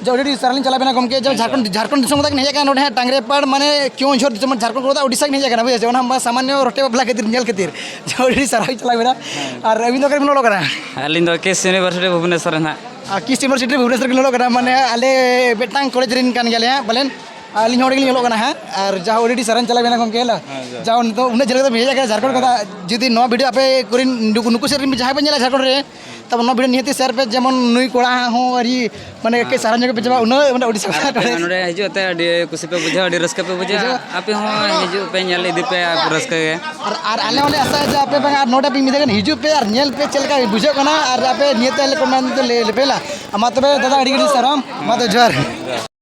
ᱡᱟ ᱟᱹᱰᱤ ᱟᱹᱰᱤ ᱥᱟᱨᱦᱟᱣ ᱞᱤᱧ ᱪᱟᱞᱟᱣ ᱵᱮᱱᱟ ᱜᱚᱢᱠᱮ, ᱡᱟ ᱡᱷᱟᱨᱠᱷᱚᱸᱰ ᱡᱷᱟᱨᱠᱷᱚᱸᱰ ᱫᱤᱥᱚᱢ ᱠᱷᱚᱱ ᱛᱟᱠᱤᱱ ᱦᱮᱡ ᱟᱠᱟᱱᱟ ᱱᱚᱰᱮ ᱦᱟᱸᱜ ᱴᱟᱝᱨᱮᱯᱟᱲ, ᱢᱟᱱᱮ ᱠᱮᱣᱚᱱᱡᱷᱚᱨ ᱫᱤᱥᱚᱢ, ᱡᱷᱟᱨᱠᱷᱚᱸᱰ ᱠᱚ ᱢᱮᱛᱟᱜᱼᱟ, ᱳᱰᱤᱥᱟ ᱠᱤᱱ ᱦᱮᱡ ᱟᱠᱟᱱᱟ, ᱵᱩᱡᱷᱟᱹᱣ ᱥᱮ? ᱚᱱᱟ ᱦᱚᱸ ᱥᱟᱢᱟᱱᱱᱚ ᱨᱚᱴᱮ ᱵᱟᱯᱞᱟ ᱠᱷᱟᱹᱛᱤᱨ ᱧᱮᱞ ᱠᱷᱟᱹᱛᱤᱨ᱾ ᱡᱟ ᱟᱹᱰᱤ ᱟᱹᱰᱤ ᱥᱟᱨᱦᱟᱣ ᱞᱤᱧ ᱪᱟᱞᱟᱣ ᱵᱮᱱᱟ᱾ ᱟᱨ ᱟᱹᱵᱤᱱ ᱫᱚ ᱚᱠᱟ ᱨᱮᱵᱤᱱ ᱚᱞᱚᱜ ᱠᱟᱱᱟ? ᱟᱹᱞᱤᱧ ᱫᱚ ᱠᱮᱥ ᱤᱭᱩᱱᱤᱵᱷᱟᱨᱥᱤᱴᱤ ᱵᱷᱩᱵᱽᱱᱮᱥᱚᱨ ᱨᱮ ᱱᱟᱦᱟᱜ᱾ ᱟᱨ ᱠᱮᱥ ᱤᱭᱩᱱᱤᱵᱷᱟᱨᱥᱤᱴᱤ ᱵᱷᱩᱵᱽᱱᱮᱥᱚᱨ ᱨᱮᱵᱤᱱ ᱚᱞᱚᱜ ᱠᱟᱱᱟ, ᱢᱟᱱᱮ ᱟᱞᱮ ᱢᱤᱫᱴᱟᱝ ᱠᱚᱞᱮᱡᱽ ᱨᱮᱱ ᱠᱟᱱ ᱜᱮᱭᱟᱞᱮ ᱦᱟᱸᱜ ᱯᱟᱞᱮᱱ᱾ ᱟᱨ ᱟᱹᱞᱤᱧ ᱦᱚᱸ ᱚᱸᱰᱮ ᱜᱮᱞᱤᱧ ᱚᱞᱚᱜ ᱠᱟᱱᱟ ᱦᱟᱸᱜ᱾ ᱟᱨ ᱡᱟ ᱟᱹᱰᱤ ᱟᱹᱰᱤ ᱥᱟᱨᱦᱟᱣ ᱞᱤᱧ ᱪᱟᱞᱟᱣ ᱵᱮᱱᱟ ᱜᱚᱢᱠᱮ, ᱦᱮᱞᱳ᱾ ᱦᱮᱸ, ᱡᱟ᱾ ᱡᱟ ᱱᱤᱛᱚᱜ ᱩᱱᱟᱹᱜ ᱡᱷᱟᱹᱞ ᱠᱟᱛᱮ ᱵᱤᱱ ᱦᱮᱡ ᱟᱠᱟᱱᱟ ᱡᱷᱟᱨᱠᱷᱚᱸᱰ ᱠᱷᱚᱱᱟᱜ, ᱡᱩᱫᱤ ᱱᱚᱣᱟ ᱵᱷᱤᱰᱤᱭᱳ ᱟᱯᱮ ᱠᱚᱨᱮᱱ ᱱᱩᱠᱩ, ᱱᱩᱠᱩ ᱥᱮᱫ ᱨᱮᱱ ᱡᱟᱦᱟᱸᱭ ᱯᱮ ᱧᱮᱞᱟ ᱡᱷᱟᱨᱠᱷᱚᱸᱰ ᱨᱮ, ᱛᱟᱯᱚᱨ ᱱᱚᱣᱟ ᱵᱷᱤᱰᱤᱭᱳ ᱱᱤᱦᱟᱹᱛ ᱥᱮᱭᱟᱨ ᱯᱮ, ᱡᱮᱢᱚᱱ ᱱᱩᱭ ᱠᱚᱲᱟ ᱦᱚᱸ ᱟᱹᱰᱤ ᱢᱟᱱᱮ ᱠᱟᱹᱡ ᱥᱟᱨᱦᱟᱣ ᱧᱚᱜ ᱯᱮ ᱵᱩᱡᱷᱟᱹᱣᱟ, ᱩᱱᱟᱹᱜ ᱢᱟᱱᱮ ᱟᱹᱰᱤ ᱟᱨ ᱥᱟᱨᱦᱟᱣ ᱟᱯᱮ ᱱᱚᱰᱮ᱾ ᱱᱚᱰᱮ ᱦᱤᱡᱩᱜ ᱛᱮ ᱟᱹᱰᱤ ᱠᱩᱥᱤ ᱯᱮ ᱵᱩᱡᱷᱟᱹᱣᱟ, ᱟᱹᱰᱤ ᱨᱟᱹᱥᱠᱟᱹ ᱯᱮ ᱵᱩᱡᱷᱟᱹᱣᱟ᱾ ᱵᱩᱡᱷᱟᱹᱣᱟ᱾ ᱟᱯᱮ ᱦᱚᱸ ᱦᱤᱡᱩᱜ ᱯᱮ, ᱧᱮᱞ ᱤᱫᱤ ᱯᱮ ᱟᱨ ᱨᱟᱹᱥᱠᱟᱹ ᱜᱮ᱾ ᱟᱨ, ᱟᱨ ᱟᱞᱮ ᱦᱚᱸᱞᱮ ᱟᱥᱟᱭᱟ ᱡᱮ ᱟᱯᱮ ᱯᱮ, ᱟᱨ ᱱᱚᱰᱮ ᱯᱮ ᱢᱤᱫ ᱫᱷᱟᱣ ᱜᱟᱱ ᱦᱤᱡᱩᱜ ᱯᱮ ᱟᱨ ᱧᱮᱞ ᱯᱮ ᱪᱮᱫ ᱞᱮᱠᱟ ᱵᱩᱡᱷᱟᱹᱜ ᱠᱟᱱᱟ, ᱟᱨ ᱟᱯᱮ ᱱᱤᱭᱟᱹᱛᱮ ᱟᱞᱮ ᱠᱚ ᱢᱮᱱ ᱞᱮ ᱞᱮᱯᱮᱞᱟ᱾ ᱢᱟ ᱛᱚᱵᱮ ᱫᱟᱫᱟ, ᱟᱹᱰᱤ ᱟᱹᱰᱤ ᱥᱟᱨᱦᱟᱣ, ᱢᱟ ᱛᱚᱵᱮ ᱡᱚᱦᱟᱨ᱾